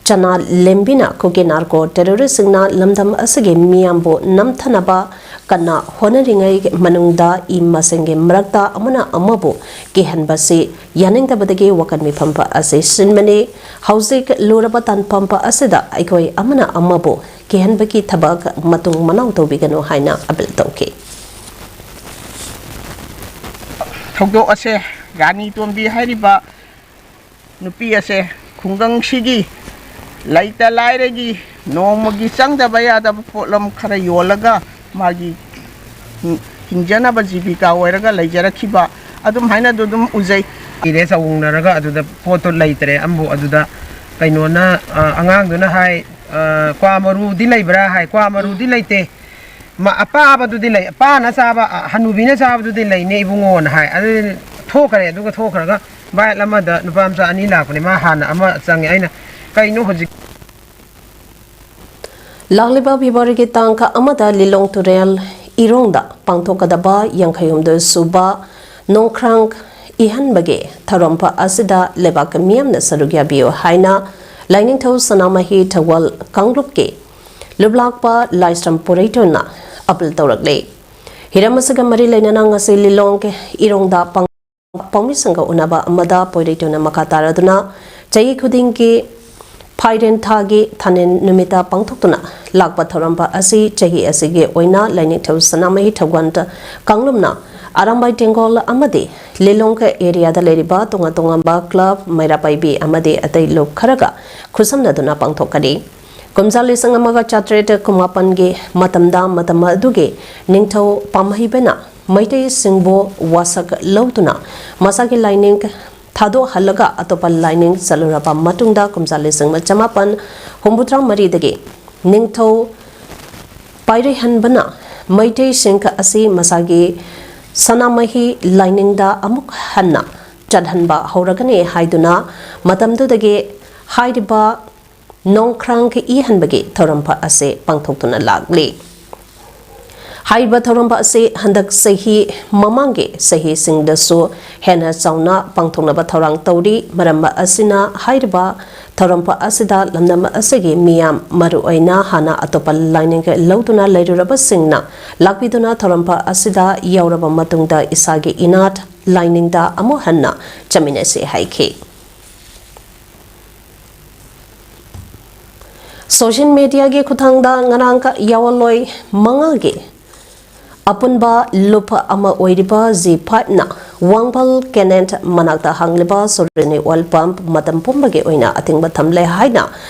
ꯆꯅꯥ ꯂꯦꯝꯕꯤꯅ ꯀꯨꯀꯤ narco terrorist ꯁꯤꯡꯅ ꯂꯝꯗꯝ ꯑꯁꯤꯒꯤ ꯃꯤꯌꯥꯝꯕꯨ ꯅꯝꯊꯅꯕ ꯀꯟꯅ ꯍꯣꯠꯅꯔꯤꯉꯩ ꯃꯅꯨꯡꯗ ꯏ ꯃꯁꯦꯟꯒꯤ ꯃꯔꯛꯇ ꯑꯃꯅ ꯑꯃꯕꯨ ꯀꯤꯍꯟꯕꯁꯤ ꯌꯥꯅꯤꯡꯗꯕꯗꯒꯤ ꯋꯥꯀꯟ ꯃꯤꯐꯝ ꯑꯁꯤ ꯁꯤꯟꯕꯅꯤ꯫ ꯍꯧꯖꯤꯛ ꯂꯨꯔꯕ ꯇꯥꯟꯐꯝ ꯑꯁꯤꯗ ꯑꯩꯈꯣꯏ ꯑꯃꯅ ꯑꯃꯕꯨ ꯀꯤꯍꯟꯕꯒꯤ ꯊꯕꯛ ꯃꯇꯨꯡ ꯃꯅꯥꯎ ꯇꯧꯕꯤꯒꯅꯨ ꯍꯥꯏꯅ ꯑꯄꯤꯜ ꯇꯧꯈꯤ꯫ ꯊꯧꯗꯣꯛ ꯑꯁꯦ ꯔꯥꯅꯤ ꯇꯣꯝꯕꯤ ꯍꯥꯏꯔꯤꯕ ꯅꯨꯄꯤ ꯑꯁꯦ ꯈꯨꯡꯒꯪꯁꯤꯒꯤ ꯂꯩꯇ ꯂꯥꯏꯔꯒꯤ ꯅꯣꯡꯃꯒꯤ ꯆꯪꯗꯕ ꯌꯥꯗꯕ ꯄꯣꯠꯂꯝ ꯈꯔ ꯌꯣꯜꯂꯒ ꯃꯥꯒꯤ ꯍꯤꯡꯖꯅꯕ ꯖꯤꯕꯤꯀꯥ ꯑꯣꯏꯔꯒ ꯂꯩꯖꯔꯛꯈꯤꯕ ꯑꯗꯨꯝ ꯍꯥꯏꯅ ꯑꯗꯨ ꯑꯗꯨꯝ ꯎꯖꯩ꯫ ꯏꯔꯦ ꯆꯧꯅꯔꯒ ꯑꯗꯨꯗ ꯄꯣꯠꯇꯣ ꯂꯩꯇ꯭ꯔꯦ꯫ ꯑꯃꯕꯨ ꯑꯗꯨꯗ ꯀꯩꯅꯣꯅ, ꯑ, ꯑꯉꯥꯡꯗꯨꯅ ꯍꯥꯏ, ꯑ, "ꯀ꯭ꯋꯥ ꯃꯔꯨꯗꯤ ꯂꯩꯕ꯭ꯔꯥ?" ꯍꯥꯏ, "ꯀ꯭ꯋꯥ ꯃꯔꯨꯗꯤ ꯂꯩꯇꯦ꯫ ꯃ-, ꯑꯄꯥꯕꯗꯨꯗꯤ ꯂꯩ, ꯑꯄꯥꯅ ꯆꯥꯕ, ꯑ, ꯍꯅꯨꯕꯤꯅ ꯆꯥꯕꯗꯨꯗꯤ ꯂꯩꯅꯦ ꯏꯕꯨꯡꯉꯣꯅ" ꯍꯥꯏ꯫ ꯑꯗꯨ ꯊꯣꯛꯈ꯭ꯔꯦ꯫ ꯑꯗꯨꯒ ꯊꯣꯛꯈ꯭ꯔꯒ ꯕꯥꯏꯛ ꯑꯃꯗ ꯅꯨꯄꯥ ꯃꯆꯥ ꯑꯅꯤ ꯂꯥꯛꯄꯅꯦ꯫ ꯃꯥ ꯍꯥꯟꯅ ꯑꯃ ꯆꯪꯉꯦ꯫ ꯑꯩꯅ, "ꯀꯩꯅꯣ ꯍꯧꯖꯤꯛ?" ꯂꯥꯛꯂꯤꯕ ꯐꯦꯕ꯭ꯔꯨꯋꯥꯔꯤꯒꯤ ꯇꯥꯡ ꯑꯃꯗ ꯂꯤꯂꯣꯡ ꯇꯨꯔꯦꯜ ꯏꯔꯣꯡꯗ ꯄꯥꯡꯊꯣꯛꯀꯗꯕ ꯌꯥꯡꯈꯩ ꯍꯨꯝꯗꯣꯏ ꯁꯨꯕ ꯅꯣꯡꯈ꯭ꯔꯥꯡ ꯏꯍꯟꯕꯒꯤ ꯊꯧꯔꯝ ꯑꯁꯤꯗ ꯂꯩꯕꯥꯛ ꯃꯤꯌꯥꯝꯅ ꯁꯔꯨꯛ ꯌꯥꯕꯤꯌꯨ ꯍꯥꯏꯅ ꯂꯥꯏꯅꯤꯡꯊꯧ ꯁꯅꯥꯃꯍꯤ ꯊꯧꯒꯜ ꯀꯥꯡꯂꯨꯞꯀꯤ ꯂꯨꯞꯂꯥꯛꯄ ꯂꯥꯏꯁ꯭ꯔꯝ ꯄꯣꯏꯔꯩꯇꯣꯟꯅ ꯑꯄꯤꯜ ꯇꯧꯔꯛꯂꯤ꯫ ꯍꯤꯔꯝ ꯑꯁꯤꯒ ꯃꯔꯤ ꯂꯩꯅꯅ ꯉꯁꯤ ꯂꯤꯂꯣꯡ ꯏꯔꯣꯡꯗ ꯄꯥꯡ-, ꯄꯥꯎꯃꯤꯁꯤꯡꯒ ꯎꯅꯕ ꯑꯃꯗ ꯄꯣꯏꯔꯩꯇꯣꯟꯅ ꯃꯈꯥ ꯇꯥꯔꯗꯨꯅ ꯆꯍꯤ ꯈꯨꯗꯤꯡꯒꯤ ꯐꯥꯏꯔꯦꯟ ꯊꯥꯒꯤ ꯊꯥꯅꯤꯟ ꯅꯨꯃꯤꯠꯇ ꯄꯥꯡꯊꯣꯛꯇꯨꯅ ꯂꯥꯛꯄ ꯊꯧꯔꯝ ꯑꯁꯤ ꯆꯍꯤ ꯑꯁꯤꯒꯤ ꯑꯣꯏꯅ ꯂꯥꯏꯅꯤꯡꯊꯧ ꯁꯅꯥꯃꯍꯤ ꯊꯧꯒꯜ ꯀꯥꯡꯂꯨꯞꯅ ꯑꯔꯥꯝꯕꯥꯏ ꯇꯦꯡꯒꯣꯜ ꯑꯃꯗꯤ ꯂꯤꯂꯣꯡ ꯑꯦꯔꯤꯌꯥꯗ ꯂꯩꯔꯤꯕ ꯇꯣꯉꯥꯟ ꯇꯣꯉꯥꯟꯕ ꯀ꯭ꯂꯕ, ꯃꯩꯔꯥ ꯄꯥꯏꯕꯤ ꯑꯃꯗꯤ ꯑꯇꯩ ꯂꯨꯞ ꯈꯔꯒ ꯈꯨꯠꯁꯝꯅꯗꯨꯅ ꯄꯥꯡꯊꯣꯛꯀꯅꯤ꯫ ꯀꯨꯝꯖꯥ ꯂꯤꯁꯤꯡ ꯑꯃꯒ ꯆꯥꯇ꯭ꯔꯦꯠ ꯀꯨꯟꯃꯥꯄꯟꯒꯤ ꯃꯇꯝꯗ ꯃꯇꯝ ꯑꯗꯨꯒꯤ ꯅꯤꯡꯊꯧ ꯄꯥꯝꯍꯩꯕꯅ ꯃꯩꯇꯩꯁꯤꯡꯕꯨ ꯋꯥꯁꯛ ꯂꯧꯗꯨꯅ ꯃꯁꯥꯒꯤ ꯂꯥꯏꯅꯤꯡ ꯊꯥꯗꯣꯛꯍꯜꯂꯒ ꯑꯇꯣꯞꯄ ꯂꯥꯏꯅꯤꯡ ꯆꯠꯂꯨꯔꯕ ꯃꯇꯨꯡꯗ ꯀꯨꯝꯖꯥ ꯂꯤꯁꯤꯡ ꯑꯃ ꯆꯃꯥꯄꯟ ꯍꯨꯝꯐꯨꯇꯔꯥ ꯃꯔꯤꯗꯒꯤ ꯅꯤꯡꯊꯧ ꯄꯥꯏꯔꯩꯍꯟꯕꯅ ꯃꯩꯇꯩꯁꯤꯡ ꯑꯁꯤ ꯃꯁꯥꯒꯤ ꯁꯅꯥꯃꯍꯤ ꯂꯥꯏꯅꯤꯡꯗ ꯑꯃꯨꯛ ꯍꯟꯅ ꯆꯠꯍꯟꯕ ꯍꯧꯔꯒꯅꯤ ꯍꯥꯏꯗꯨꯅ ꯃꯇꯝꯗꯨꯗꯒꯤ ꯍꯥꯏꯔꯤꯕ ꯅꯣꯡꯈ꯭ꯔꯥꯡ ꯏꯍꯟꯕꯒꯤ ꯊꯧꯔꯝ ꯑꯁꯤ ꯄꯥꯡꯊꯣꯛꯇꯨꯅ ꯂꯥꯛꯂꯤ꯫ ꯍꯥꯏꯔꯤꯕ ꯊꯧꯔꯝ ꯑꯁꯤ ꯍꯟꯗꯛ ꯆꯍꯤ ꯃꯃꯥꯡꯒꯤ ꯆꯍꯤꯁꯤꯡꯗꯁꯨ ꯍꯦꯟꯅ ꯆꯥꯎꯅ ꯄꯥꯡꯊꯣꯛꯅꯕ ꯊꯧꯔꯥꯡ ꯇꯧꯔꯤ꯫ ꯃꯔꯝ ꯑꯁꯤꯅ ꯍꯥꯏꯔꯤꯕ ꯊꯧꯔꯝ ꯑꯁꯤꯗ ꯂꯝꯗꯝ ꯑꯁꯤꯒꯤ ꯃꯤꯌꯥꯝ, ꯃꯔꯨꯑꯣꯏꯅ ꯍꯥꯟꯅ ꯑꯇꯣꯞꯄ ꯂꯥꯏꯅꯤꯡ ꯂꯧꯗꯨꯅ ꯂꯩꯔꯨꯔꯕꯁꯤꯡꯅ ꯂꯥꯛꯄꯤꯗꯨꯅ ꯊꯧꯔꯝ ꯑꯁꯤꯗ ꯌꯥꯎꯔꯕ ꯃꯇꯨꯡꯗ ꯏꯁꯥꯒꯤ ꯏꯅꯥꯠ ꯂꯥꯏꯅꯤꯡꯗ ꯑꯃꯨꯛ ꯍꯟꯅ ꯆꯠꯃꯤꯟꯅꯁꯤ ꯍꯥꯏꯈꯤ꯫ ꯁꯣꯁꯤꯌꯦꯜ ꯃꯤꯗꯤꯌꯥꯒꯤ ꯈꯨꯠꯊꯥꯡꯗ ꯉꯔꯥꯡ ꯌꯥꯋꯜꯂꯣꯏ ꯃꯉꯥꯒꯤ ꯑꯄꯨꯟꯕ ꯂꯨꯞ ꯑꯃ ꯑꯣꯏꯔꯤꯕ ꯖꯤ ꯐꯥꯏꯚꯅ ꯋꯥꯡꯕꯜ ꯀꯦꯅꯦꯟ ꯃꯅꯥꯛꯇ ꯍꯥꯡꯂꯤꯕ ꯁꯣꯔꯤꯅꯤ ꯑꯣꯏꯜ ꯄꯝꯞ ꯃꯇꯝ ꯄꯨꯝꯕꯒꯤ ꯑꯣꯏꯅ ꯑꯊꯤꯡꯕ ꯊꯝꯂꯦ ꯍꯥꯏꯅ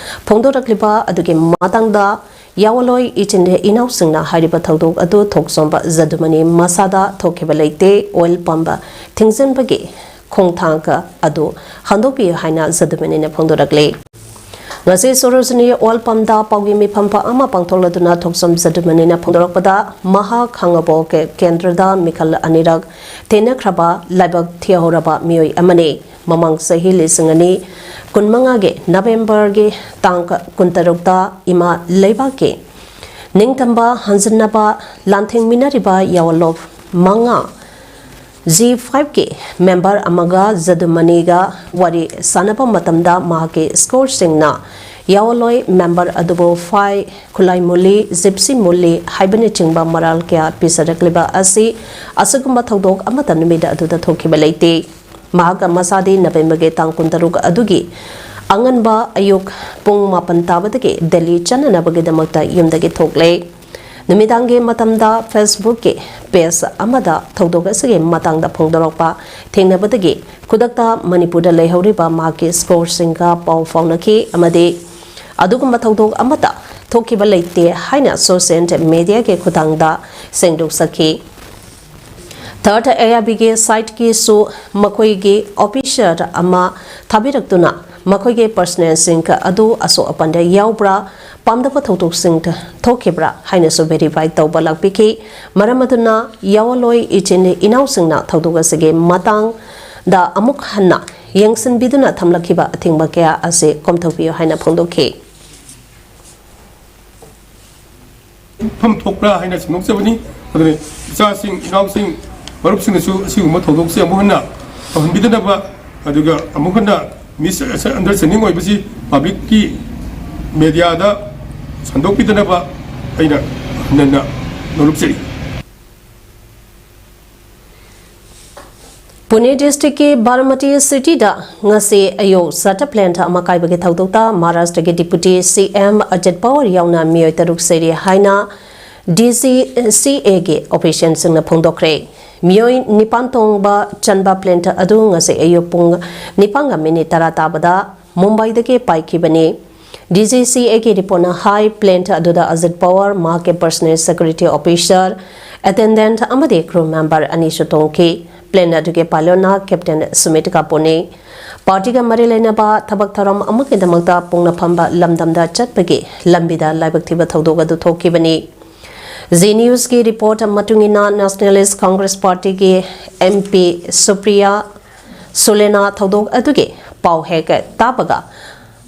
ꯐꯣꯡꯗꯣꯔꯛꯂꯤꯕ ꯑꯗꯨꯒꯤ ꯃꯇꯥꯡꯗ ꯌꯥꯋꯜꯂꯣꯏ ꯏꯆꯤꯟ ꯏꯅꯥꯎꯁꯤꯡꯅ ꯍꯥꯏꯔꯤꯕ ꯊꯧꯗꯣꯛ ꯑꯗꯨ ꯊꯣꯛꯆꯣꯝꯕ ꯖꯗꯨꯃꯅꯤ ꯃꯁꯥꯗ ꯊꯣꯛꯈꯤꯕ ꯂꯩꯇꯦ꯫ ꯑꯣꯏꯜ ꯄꯝꯞ ꯊꯤꯡꯖꯤꯟꯕꯒꯤ ꯈꯣꯡꯊꯥꯡ ꯑꯗꯨ ꯍꯟꯗꯣꯛꯄꯤꯌꯨ ꯍꯥꯏꯅ ꯖꯗꯨꯃꯅꯤꯅ ꯐꯣꯡꯗꯣꯔꯛꯂꯤ꯫ ꯉꯁꯤ ꯁꯣꯔꯣꯖꯤꯅꯤ ꯑꯣꯏꯜ ꯄꯝꯗ ꯄꯥꯎꯒꯤ ꯃꯤꯐꯝ ꯑꯃ ꯄꯥꯡꯊꯣꯛꯂꯗꯨꯅ ꯊꯣꯛꯆꯣꯝ ꯖꯗꯨꯃꯅꯤꯅ ꯐꯣꯡꯗꯣꯔꯛꯄꯗ, ꯃꯍꯥꯛ ꯈꯥꯡꯉꯕꯣꯛ ꯀꯦꯟꯗ꯭ꯔꯗ ꯃꯤꯈꯜ ꯑꯅꯤꯔꯛ ꯊꯦꯡꯅꯈ꯭ꯔꯕ ꯂꯥꯏꯕꯛ ꯊꯤꯍꯧꯔꯕ ꯃꯤꯑꯣꯏ ꯑꯃꯅꯤ꯫ ꯃꯃꯥꯡ ꯆꯍꯤ ꯂꯤꯁꯤꯡ ꯑꯅꯤ ꯀꯨꯟꯃꯉꯥꯒꯤ ꯅꯕꯦꯝꯕꯔꯒꯤ ꯇꯥꯡ ꯀꯨꯟꯇꯔꯨꯛꯇ ꯏꯃꯥ ꯂꯩꯕꯥꯛꯀꯤ ꯅꯤꯡꯇꯝꯕ ꯍꯟꯖꯤꯟꯅꯕ ꯂꯥꯟꯊꯦꯡꯃꯤꯟꯅꯔꯤꯕ ꯌꯥꯋꯜꯂꯣꯞ ꯃꯉꯥ ꯖꯤ ꯐꯥꯏꯚꯀꯤ ꯃꯦꯝꯕꯔ ꯑꯃꯒ ꯖꯗꯨꯃꯅꯤꯒ ꯋꯥꯔꯤ ꯁꯥꯟꯅꯕ ꯃꯇꯝꯗ ꯃꯍꯥꯛꯀꯤ ꯁ꯭ꯀꯣꯔꯁꯤꯡꯅ ꯌꯥꯋꯜꯂꯣꯏ ꯃꯦꯝꯕꯔ ꯑꯗꯨꯕꯨ ꯐꯥꯏ, ꯈꯨꯠꯂꯥꯏ ꯃꯨꯜꯂꯤ, ꯖꯤꯞꯁꯤ ꯃꯨꯜꯂꯤ ꯍꯥꯏꯕꯅꯆꯤꯡꯕ ꯃꯔꯥꯜ ꯀꯌꯥ ꯄꯤꯖꯔꯛꯂꯤꯕ ꯑꯁꯤ ꯑꯁꯤꯒꯨꯝꯕ ꯊꯧꯗꯣꯛ ꯑꯃꯠꯇ ꯅꯨꯃꯤꯠ ꯑꯗꯨꯗ ꯊꯣꯛꯈꯤꯕ ꯂꯩꯇꯦ꯫ ꯃꯍꯥꯛ ꯃꯁꯥꯗꯤ ꯅꯕꯦꯝꯕꯔꯒꯤ ꯇꯥꯡ ꯀꯨꯟꯇꯔꯨꯛ ꯑꯗꯨꯒꯤ ꯑꯉꯟꯕ ꯑꯌꯨꯛ ꯄꯨꯡ ꯃꯥꯄꯟ ꯇꯥꯕꯗꯒꯤ ꯗꯦꯜꯂꯤ ꯆꯠꯅꯅꯕꯒꯤꯗꯃꯛꯇ ꯌꯨꯝꯗꯒꯤ ꯊꯣꯛꯂꯦ꯫ ꯅꯨꯃꯤꯗꯥꯡꯒꯤ ꯃꯇꯝꯗ Facebookꯀꯤ page ꯑꯃꯗ ꯊꯧꯗꯣꯛ ꯑꯁꯤꯒꯤ ꯃꯇꯥꯡꯗ ꯐꯣꯡꯗꯣꯔꯛꯄ ꯊꯦꯡꯅꯕꯗꯒꯤ ꯈꯨꯗꯛꯇ ꯃꯅꯤꯄꯨꯔꯗ ꯂꯩꯍꯧꯔꯤꯕ ꯃꯍꯥꯛꯀꯤ ꯁ꯭ꯀꯣꯔꯁꯤꯡꯒ ꯄꯥꯎ ꯐꯥꯎꯅꯈꯤ ꯑꯃꯗꯤ ꯑꯗꯨꯒꯨꯝꯕ ꯊꯧꯗꯣꯛ ꯑꯃꯠꯇ ꯊꯣꯛꯈꯤꯕ ꯂꯩꯇꯦ ꯍꯥꯏꯅ ꯁꯣꯁꯤꯌꯦꯜ ꯃꯤꯗꯤꯌꯥꯒꯤ ꯈꯨꯠꯊꯥꯡꯗ ꯁꯦꯡꯗꯣꯛꯆꯈꯤ꯫ ꯊꯥꯔꯠ ꯑꯦ ꯑꯥꯏ ꯕꯤꯒꯤ ꯁꯥꯏꯠꯀꯤꯁꯨ ꯃꯈꯣꯏꯒꯤ ꯑꯣꯐꯤꯁꯔ ꯑꯃ ꯊꯥꯕꯤꯔꯛꯇꯨꯅ ꯃꯈꯣꯏꯒꯤ ꯄꯔꯁꯅꯦꯜꯁꯤꯡ ꯑꯗꯨ ꯑꯁꯣꯛ ꯑꯄꯟꯗ ꯌꯥꯎꯕ꯭ꯔꯥ, ꯄꯥꯝꯗꯕ ꯊꯧꯗꯣꯛꯁꯤꯡ ꯊꯣꯛꯈꯤꯕ꯭ꯔꯥ ꯍꯥꯏꯅꯁꯨ ꯚꯦꯔꯤꯐꯥꯏ ꯇꯧꯕ ꯂꯥꯛꯄꯤꯈꯤ꯫ ꯃꯔꯝ ꯑꯗꯨꯅ ꯌꯥꯋꯜꯂꯣꯏ ꯏꯆꯤꯟ ꯏꯅꯥꯎꯁꯤꯡꯅ ꯊꯧꯗꯣꯛ ꯑꯁꯤꯒꯤ ꯃꯇꯥꯡꯗ ꯑꯃꯨꯛ ꯍꯟꯅ ꯌꯦꯡꯁꯤꯟꯕꯤꯗꯨꯅ ꯊꯝꯂꯛꯈꯤꯕ ꯑꯊꯤꯡꯕ ꯀꯌꯥ ꯑꯁꯤ ꯀꯣꯝꯊꯣꯛꯄꯤꯌꯨ ꯍꯥꯏꯅ ꯐꯣꯡꯗꯣꯛꯈꯤ꯫ ꯐꯝ ꯊꯣꯛꯄ꯭ꯔꯥ ꯍꯥꯏꯅ ꯁꯟꯗꯣꯛꯆꯕꯅꯤ꯫ ꯑꯗꯨꯅ ꯏꯆꯥꯁꯤꯡ, ꯏꯅꯥꯎꯁꯤꯡ, ꯃꯔꯨꯞꯁꯤꯡꯅꯁꯨ ꯑꯁꯤꯒꯨꯝꯕ ꯊꯧꯗꯣꯛꯁꯦ ꯑꯃꯨꯛ ꯍꯟꯅ ꯇꯧꯍꯟꯕꯤꯗꯅꯕ, ꯑꯗꯨꯒ ꯑꯃꯨꯛ ꯍꯟꯅ misunderstanding ꯑꯣꯏꯕꯁꯤ ꯄꯕ꯭ꯂꯤꯛꯀꯤ ꯃꯦꯗꯤꯌꯥꯗ ꯁꯟꯗꯣꯛꯄꯤꯗꯅꯕ ꯑꯩꯅ ꯍꯟꯅ ꯍꯟꯅ ꯅꯣꯂꯨꯛꯆꯔꯤ꯫ ꯄꯨꯅꯦ ꯗꯤꯁꯇ꯭ꯔꯤꯛꯀꯤ ꯕꯥꯔꯥꯃꯇꯤ ꯁꯤꯇꯤꯗ ꯉꯁꯤ ꯑꯌꯨꯛ ꯆꯥꯇ ꯄ꯭ꯂꯦꯟꯠ ꯑꯃ ꯀꯥꯏꯕꯒꯤ ꯊꯧꯗꯣꯛꯇ ꯃꯍꯥꯔꯥꯁꯇ꯭ꯔꯒꯤ ꯗꯤꯄꯨꯇꯤ ꯁꯤ ꯑꯦꯝ ꯑꯖꯤꯠ ꯄꯋꯥꯔ ꯌꯥꯎꯅ ꯃꯤꯑꯣꯏ ꯇꯔꯨꯛ ꯁꯤꯔꯦ ꯍꯥꯏꯅ ꯗꯤ ꯁꯤ ꯁꯤ ꯑꯦꯒꯤ ꯑꯣꯐꯤꯁꯤꯌꯦꯜꯁꯤꯡꯅ ꯐꯣꯡꯗꯣꯛꯈ꯭ꯔꯦ꯫ ꯃꯤꯑꯣꯏ ꯅꯤꯄꯥꯟ ꯇꯣꯡꯕ ꯆꯟꯕ ꯄ꯭ꯂꯦꯟꯠ ꯑꯗꯨ ꯉꯁꯤ ꯑꯌꯨꯛ ꯄꯨꯡ ꯅꯤꯄꯥꯟꯒ ꯃꯤꯅꯤꯠ ꯇꯔꯥ ꯇꯥꯕꯗ ꯃꯨꯝꯕꯥꯏꯗꯒꯤ ꯄꯥꯏꯈꯤꯕꯅꯤ꯫ ꯗꯤ ꯖꯤ ꯁꯤ ꯑꯦꯒꯤ ꯔꯤꯄꯣꯔꯠꯅ ꯍꯥꯏ, ꯄ꯭ꯂꯦꯟꯠ ꯑꯗꯨꯗ ꯑꯖꯤꯠ ꯄꯋꯥꯔ, ꯃꯍꯥꯛꯀꯤ ꯄꯔꯁꯅꯦꯜ ꯁꯦꯀ꯭ꯌꯨꯔꯤꯇꯤ ꯑꯣꯐꯤꯁꯥꯔ, ꯑꯦꯇꯦꯟꯗꯦꯟꯠ ꯑꯃꯗꯤ ꯀ꯭ꯔꯨ ꯃꯦꯝꯕꯔ ꯑꯅꯤꯁꯨ ꯇꯣꯡꯈꯤ꯫ ꯄ꯭ꯂꯦꯟ ꯑꯗꯨꯒꯤ ꯄꯥꯏꯂꯣꯠꯅ ꯀꯦꯞꯇꯦꯟ ꯁꯨꯃꯤꯠ ꯀꯥꯄꯨꯅꯤ꯫ ꯄꯥꯔꯇꯤꯒ ꯃꯔꯤ ꯂꯩꯅꯕ ꯊꯕꯛ ꯊꯧꯔꯝ ꯑꯃꯒꯤꯗꯃꯛꯇ ꯄꯣꯛꯅꯐꯝꯕ ꯂꯝꯗꯝꯗ ꯆꯠꯄꯒꯤ ꯂꯝꯕꯤꯗ ꯂꯥꯏꯕꯛ ꯊꯤꯕ ꯊꯧꯗꯣꯛ ꯑꯗꯨ ꯊꯣꯛꯈꯤꯕꯅꯤ꯫ ꯖꯤ ꯅ꯭ꯌꯨꯁꯀꯤ ꯔꯤꯄꯣꯔꯠ ꯃꯇꯨꯡ ꯏꯟꯅ, ꯅꯦꯁꯅꯦꯂꯤꯁ ꯀꯪꯒ꯭ꯔꯦꯁ ꯄꯥꯔꯇꯤꯒꯤ ꯑꯦꯝ ꯄꯤ ꯁꯨꯄ꯭ꯔꯤꯌꯥ ꯁꯨꯂꯦꯅꯥ ꯊꯧꯗꯣꯛ ꯑꯗꯨꯒꯤ ꯄꯥꯎ ꯍꯦꯛ ꯇꯥꯕꯒ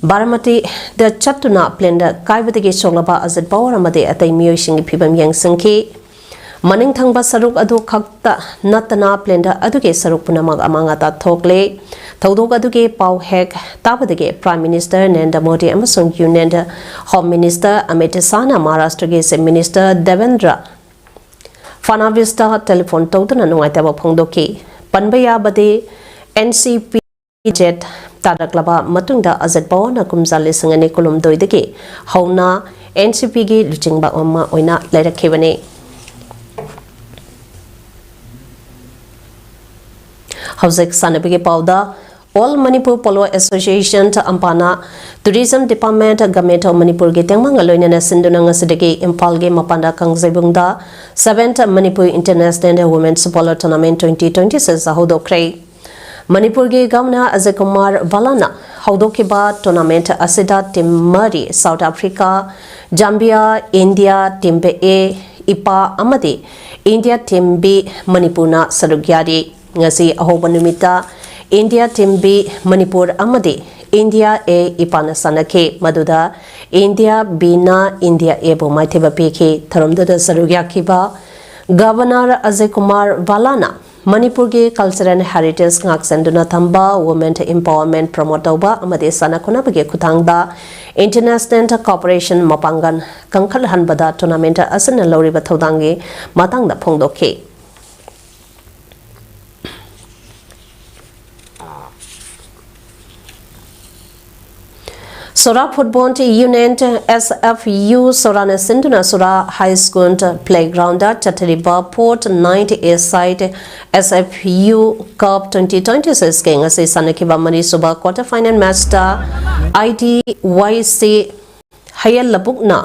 ꯕꯥꯔꯥꯃꯇꯤꯗ ꯆꯠꯇꯨꯅ ꯄ꯭ꯂꯦꯟꯗ ꯀꯥꯏꯕꯗꯒꯤ ꯁꯣꯛꯂꯕ ꯑꯖꯤꯠ ꯄꯋꯥꯔ ꯑꯃꯗꯤ ꯑꯇꯩ ꯃꯤꯑꯣꯏꯁꯤꯡꯒꯤ ꯐꯤꯕꯝ ꯌꯦꯡꯁꯤꯟꯈꯤ꯫ ꯃꯅꯤꯡ ꯊꯪꯕ ꯁꯔꯨꯛ ꯑꯗꯨ ꯈꯛꯇ ꯅꯠꯇꯅ ꯄ꯭ꯂꯦꯟꯗ ꯑꯗꯨꯒꯤ ꯁꯔꯨꯛ ꯄꯨꯝꯅꯃꯛ ꯑꯃꯥꯡ ꯑꯇꯥ ꯊꯣꯛꯂꯦ꯫ ꯊꯧꯗꯣꯛ ꯑꯗꯨꯒꯤ ꯄꯥꯎ ꯍꯦꯛ ꯇꯥꯕꯗꯒꯤ ꯄ꯭ꯔꯥꯏꯝ ꯃꯤꯅꯤꯁꯇꯔ ꯅꯔꯦꯟꯗ꯭ꯔ ꯃꯣꯗꯤ ꯑꯃꯁꯨꯡ ꯌꯨꯅꯤꯌꯟ ꯍꯣꯝ ꯃꯤꯅꯤꯁꯇꯔ ꯑꯃꯤꯠ ꯁꯥꯍꯅ ꯃꯍꯥꯔꯥꯁꯇ꯭ꯔꯒꯤ ꯆꯤꯐ ꯃꯤꯅꯤꯁꯇꯔ ꯗꯦꯕꯦꯟꯗ꯭ꯔ ꯐꯅꯥꯕꯤꯁꯇ ꯇꯦꯂꯤꯐꯣꯟ ꯇꯧꯗꯨꯅ ꯅꯨꯡꯉꯥꯏꯇꯕ ꯐꯣꯡꯗꯣꯛꯈꯤ꯫ ꯄꯟꯕ ꯌꯥꯕꯗꯤ, ꯑꯦꯟ ꯁꯤ ꯄꯤ ꯖꯦꯠ ꯇꯥꯔꯛꯂꯕ ꯃꯇꯨꯡꯗ ꯑꯖꯤꯠ ꯄꯋꯥꯔꯅ ꯀꯨꯝꯖꯥ ꯂꯤꯁꯤꯡ ꯑꯅꯤ ꯀꯨꯟꯍꯨꯝꯗꯣꯏꯗꯒꯤ ꯍꯧꯅ ꯑꯦꯟ ꯁꯤ ꯄꯤꯒꯤ ꯂꯨꯆꯤꯡꯕ ꯑꯃ ꯑꯣꯏꯅ ꯂꯩꯔꯛꯈꯤꯕꯅꯤ꯫ ꯍꯧꯖꯤꯛ ꯁꯥꯟꯅꯕꯒꯤ ꯄꯥꯎꯗ, All Manipur Polo Association, ꯑꯝꯄꯥꯅ Tourism Department, Government of ꯃꯅꯤꯄꯨꯔꯒꯤ ꯇꯦꯡꯕꯥꯡꯒ ꯂꯣꯏꯅꯅ ꯁꯤꯟꯗꯨꯅ ꯉꯁꯤꯗꯒꯤ ꯏꯝꯐꯥꯜꯒꯤ ꯃꯄꯥꯟꯗ ꯀꯥꯡꯖꯩꯕꯨꯡꯗ Seventh Manipur International Women's Polo Tournament twenty twenty six ꯍꯧꯗꯣꯛꯈ꯭ꯔꯦ꯫ ꯃꯅꯤꯄꯨꯔꯒꯤ ꯒꯚꯔꯅꯔ ꯑꯖꯌ ꯀꯨꯃꯥꯔ ꯚꯜꯂꯥꯅ ꯍꯧꯗꯣꯛꯈꯤꯕ ꯇꯣꯔꯅꯥꯃꯦꯟꯠ ꯑꯁꯤꯗ ꯇꯤꯝ ꯃꯔꯤ, ꯁꯥꯎꯠ ꯑꯐ꯭ꯔꯤꯀꯥ, ꯖꯥꯝꯕꯤꯌꯥ, ꯏꯟꯗꯤꯌꯥ, ꯇꯤꯝ ꯑꯦ, ꯏꯄꯥ ꯑꯃꯗꯤ ꯏꯟꯗꯤꯌꯥ ꯇꯤꯝ ꯕꯤ, ꯃꯅꯤꯄꯨꯔꯅ ꯁꯔꯨꯛ ꯌꯥꯔꯤ꯫ ꯉꯁꯤ ꯑꯍꯧꯕ ꯅꯨꯃꯤꯠꯇ ꯏꯟꯗꯤꯌꯥ ꯇꯤꯝ ꯕꯤ, ꯃꯅꯤꯄꯨꯔ ꯑꯃꯗꯤ ꯏꯟꯗꯤꯌꯥ ꯑꯦ, ꯏꯄꯥꯅ ꯁꯥꯟꯅꯈꯤ, ꯃꯗꯨꯗ ꯏꯟꯗꯤꯌꯥ ꯕꯤꯅ ꯏꯟꯗꯤꯌꯥ ꯑꯦꯕꯨ ꯃꯥꯏꯊꯤꯕ ꯄꯤꯈꯤ꯫ ꯊꯧꯔꯝꯗꯨꯗ ꯁꯔꯨꯛ ꯌꯥꯈꯤꯕ ꯒꯕꯔꯅꯔ ꯑꯖꯌ ꯀꯨꯃꯥꯔ ꯚꯥꯂꯥꯅ ꯃꯅꯤꯄꯨꯔꯒꯤ cultural heritage ꯉꯥꯛꯁꯦꯟꯗꯨꯅ ꯊꯝꯕ, women empowerment promote ꯇꯧꯕ ꯑꯃꯗꯤ ꯁꯥꯟꯅ ꯈꯣꯠꯅꯕꯒꯤ ꯈꯨꯠꯊꯥꯡꯗ international cooperation ꯃꯄꯥꯡꯒꯜ ꯀꯟꯈꯠꯍꯟꯕꯗ tournament ꯑꯁꯤꯅ ꯂꯧꯔꯤꯕ ꯊꯧꯗꯥꯡꯒꯤ ꯃꯇꯥꯡꯗ ꯐꯣꯡꯗꯣꯛꯈꯤ꯫ ꯁꯣꯔꯥ Football Union, S F U, ꯁꯣꯔꯥꯅ ꯁꯤꯟꯗꯨꯅ ꯁꯣꯔꯥ High School playground ꯗ ꯆꯠꯊꯔꯤꯕ fourth ninth A side S F U Cup twenty twenty-six ꯀꯤ ꯉꯁꯤ ꯁꯥꯟꯅꯈꯤꯕ ꯃꯔꯤꯁꯨꯕ quarter final match ꯇ I D Y C ꯍꯌꯦꯜ ꯂꯕꯨꯛꯅ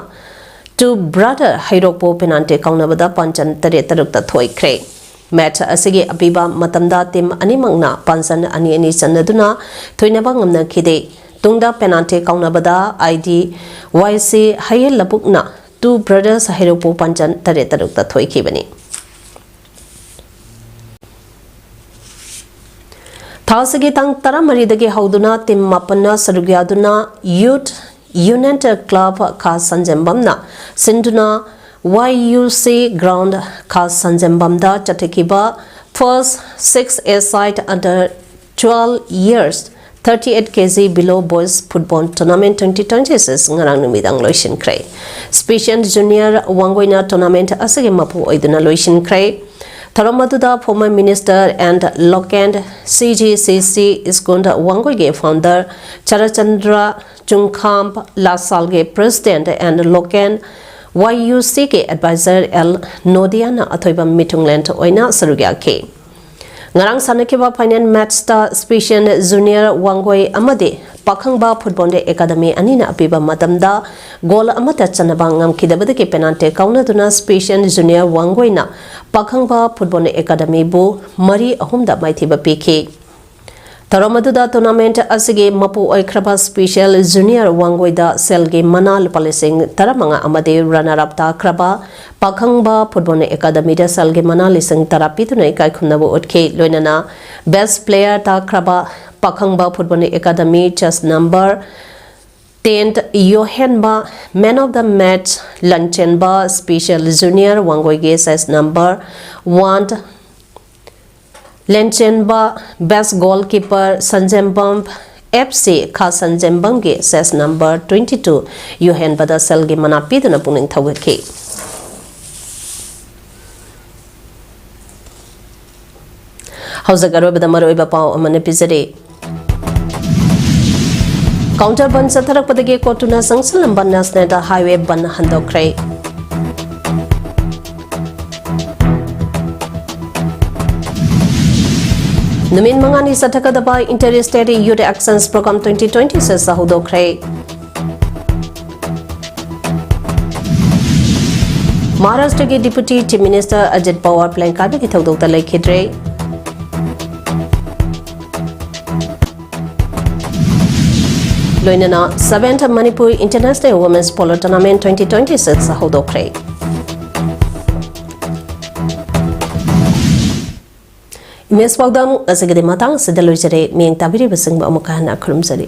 Two Brother ꯍꯩꯔꯣꯛꯄꯨ penalty ꯀꯥꯎꯅꯕꯗ ꯄꯥꯟꯖꯟ ꯇꯔꯦꯠ ꯇꯔꯨꯛꯇ ꯊꯣꯏꯈ꯭ꯔꯦ꯫ Match ꯑꯁꯤꯒꯤ ꯑꯄꯤꯕ ꯃꯇꯝꯗ team ꯑꯅꯤꯃꯛꯅ ꯄꯥꯟꯖꯟ ꯑꯅꯤ ꯑꯅꯤ ꯆꯟꯅꯗꯨꯅ ꯊꯣꯏꯅꯕ ꯉꯝꯅꯈꯤꯗꯦ꯫ ꯇꯨꯡꯗ penalty ꯀꯥꯎꯅꯕꯗ I D Y C ꯍꯌꯦꯜ ꯂꯕꯨꯛꯅ Two Brothers ꯍꯩꯔꯣꯛꯄꯨ ꯄꯥꯟꯖꯟ ꯇꯔꯦꯠ ꯇꯔꯨꯛꯇ ꯊꯣꯏꯈꯤꯕꯅꯤ꯫ ꯊꯥ ꯑꯁꯤꯒꯤ ꯇꯥꯡ ꯇꯔꯥꯃꯔꯤꯗꯒꯤ ꯍꯧꯗꯨꯅ team ꯃꯥꯄꯟꯅ ꯁꯔꯨꯛ ꯌꯥꯗꯨꯅ Youth Union Club ꯈꯥ ꯁꯟꯖꯦꯝꯕꯝꯅ ꯁꯤꯟꯗꯨꯅ Y U C Ground ꯈꯥ ꯁꯟꯖꯦꯝꯕꯝꯗ ꯆꯠꯊꯈꯤꯕ First Six A Side Under Twelve Years Thirty-eight K G Below Boys Football Tournament twenty twenty-six ꯉꯔꯥꯡ ꯅꯨꯃꯤꯗꯥꯡ ꯂꯣꯏꯁꯤꯟꯈ꯭ꯔꯦ꯫ Special Junior ꯋꯥꯡꯒꯣꯏꯅ tournament ꯑꯁꯤꯒꯤ ꯃꯄꯨ ꯑꯣꯏꯗꯨꯅ ꯂꯣꯏꯁꯤꯟꯈ꯭ꯔꯦ꯫ ꯊꯧꯔꯝ ꯑꯗꯨꯗ former minister and local C G C C School ꯋꯥꯡꯒꯣꯏꯒꯤ founder ꯆꯔꯆꯟꯗ꯭ꯔ ꯆꯨꯡꯈꯥꯝ, ꯂꯥꯁꯥꯜꯒꯤ president and local Y U C ꯒꯤ advisor L ꯅꯣꯗꯤꯌꯥꯅ ꯑꯊꯣꯏꯕ ꯃꯤꯊꯨꯡꯂꯦꯟ ꯑꯣꯏꯅ ꯁꯔꯨꯛ ꯌꯥꯈꯤ꯫ ꯉꯔꯥꯡ ꯁꯥꯟꯅꯈꯤꯕ final match ꯇ Special Junior ꯋꯥꯡꯒꯣꯏ ꯑꯃꯗꯤ ꯄꯥꯈꯪꯕ Football Academy ꯑꯅꯤꯅ ꯑꯄꯤꯕ ꯃꯇꯝꯗ goal ꯑꯃꯠꯇ ꯆꯟꯅꯕ ꯉꯝꯈꯤꯗꯕꯗꯒꯤ penalty ꯀꯥꯎꯅꯗꯨꯅ Special Junior ꯋꯥꯡꯒꯣꯏꯅ ꯄꯥꯈꯪꯕ Football Academy ꯕꯨ ꯃꯔꯤ ꯑꯍꯨꯝꯗ ꯃꯥꯏꯊꯤꯕ ꯄꯤꯈꯤ꯫ ꯊꯧꯔꯝ ꯑꯗꯨꯗ tournament ꯑꯁꯤꯒꯤ ꯃꯄꯨ ꯑꯣꯏꯈ꯭ꯔꯕ Special Junior ꯋꯥꯡꯒꯣꯏꯗ ꯁꯦꯜꯒꯤ ꯃꯅꯥ ꯂꯨꯄꯥ ꯂꯤꯁꯤꯡ ꯇꯔꯥꯃꯉꯥ ꯑꯃꯗꯤ runner up ꯇꯥꯈ꯭ꯔꯕ ꯄꯥꯈꯪꯕ Football Academy ꯗ ꯁꯦꯜꯒꯤ ꯃꯅꯥ ꯂꯤꯁꯤꯡ ꯇꯔꯥ ꯄꯤꯗꯨꯅ ꯏꯀꯥꯏ ꯈꯨꯝꯅꯕ ꯎꯠꯈꯤ꯫ ꯂꯣꯏꯅꯅ best player ꯇꯥꯈ꯭ꯔꯕ Pakhangba Football Academy jersey number Tenth ꯌꯣꯍꯦꯟꯕ Man of the Match ꯂꯟꯆꯦꯟꯕ Special Junior ꯋꯥꯡꯒꯣꯏꯒꯤ ꯁꯦꯁ number one, ꯂꯦꯟꯆꯦꯟꯕ Best Goalkeeper ꯁꯟꯖꯦꯝꯕꯝ F C ꯈꯥ ꯁꯟꯖꯦꯝꯕꯝꯒꯤ ꯁꯦꯁ number twenty two ꯌꯣꯍꯦꯟꯕꯗ ꯁꯦꯜꯒꯤ ꯃꯅꯥ ꯄꯤꯗꯨꯅ ꯄꯨꯛꯅꯤꯡ ꯊꯧꯒꯠꯈꯤ꯫ ꯍꯧꯖꯤꯛ ꯑꯔꯣꯏꯕꯗ ꯃꯔꯨꯑꯣꯏꯕ ꯄꯥꯎ ꯑꯃꯅ ꯄꯤꯖꯔꯤ꯫ Counter ꯕꯟ ꯆꯠꯊꯔꯛꯄꯗꯒꯤ ꯀꯣꯇꯨꯅ ꯆꯪꯁꯤꯜꯂꯝꯕ National Highway ꯕꯟ ꯍꯟꯗꯣꯛꯈ꯭ꯔꯦ꯫ ꯅꯨꯃꯤꯠ ꯃꯉꯥꯅꯤ ꯆꯠꯊꯒꯗꯕ Inter State Youth Actions Program twenty twenty six ꯍꯧꯗꯣꯛꯈ꯭ꯔꯦ꯫ ꯃꯍꯥꯔꯥꯁꯇ꯭ꯔꯒꯤ Deputy Chief Minister Ajit Pawar plane ꯀꯥꯏꯕꯒꯤ ꯊꯧꯗꯣꯛꯇ ꯂꯩꯈꯤꯗ꯭ꯔꯦ꯫ ꯂꯣꯏꯅꯅ seventh Manipur International Women's Polo Tournament twenty twenty six ꯍꯧꯗꯣꯛꯈ꯭ꯔꯦ꯫ Image ꯄꯥꯎꯗꯝ ꯉꯁꯤꯒꯤꯗꯤ ꯃꯇꯥꯡ ꯑꯁꯤꯗ ꯂꯣꯏꯖꯔꯦ꯫ ꯃꯤꯠꯌꯦꯡ ꯇꯥꯕꯤꯔꯤꯕꯁꯤꯡꯕꯨ ꯑꯃꯨꯛꯀ ꯍꯟꯅ ꯈꯨꯔꯨꯝꯖꯔꯤ꯫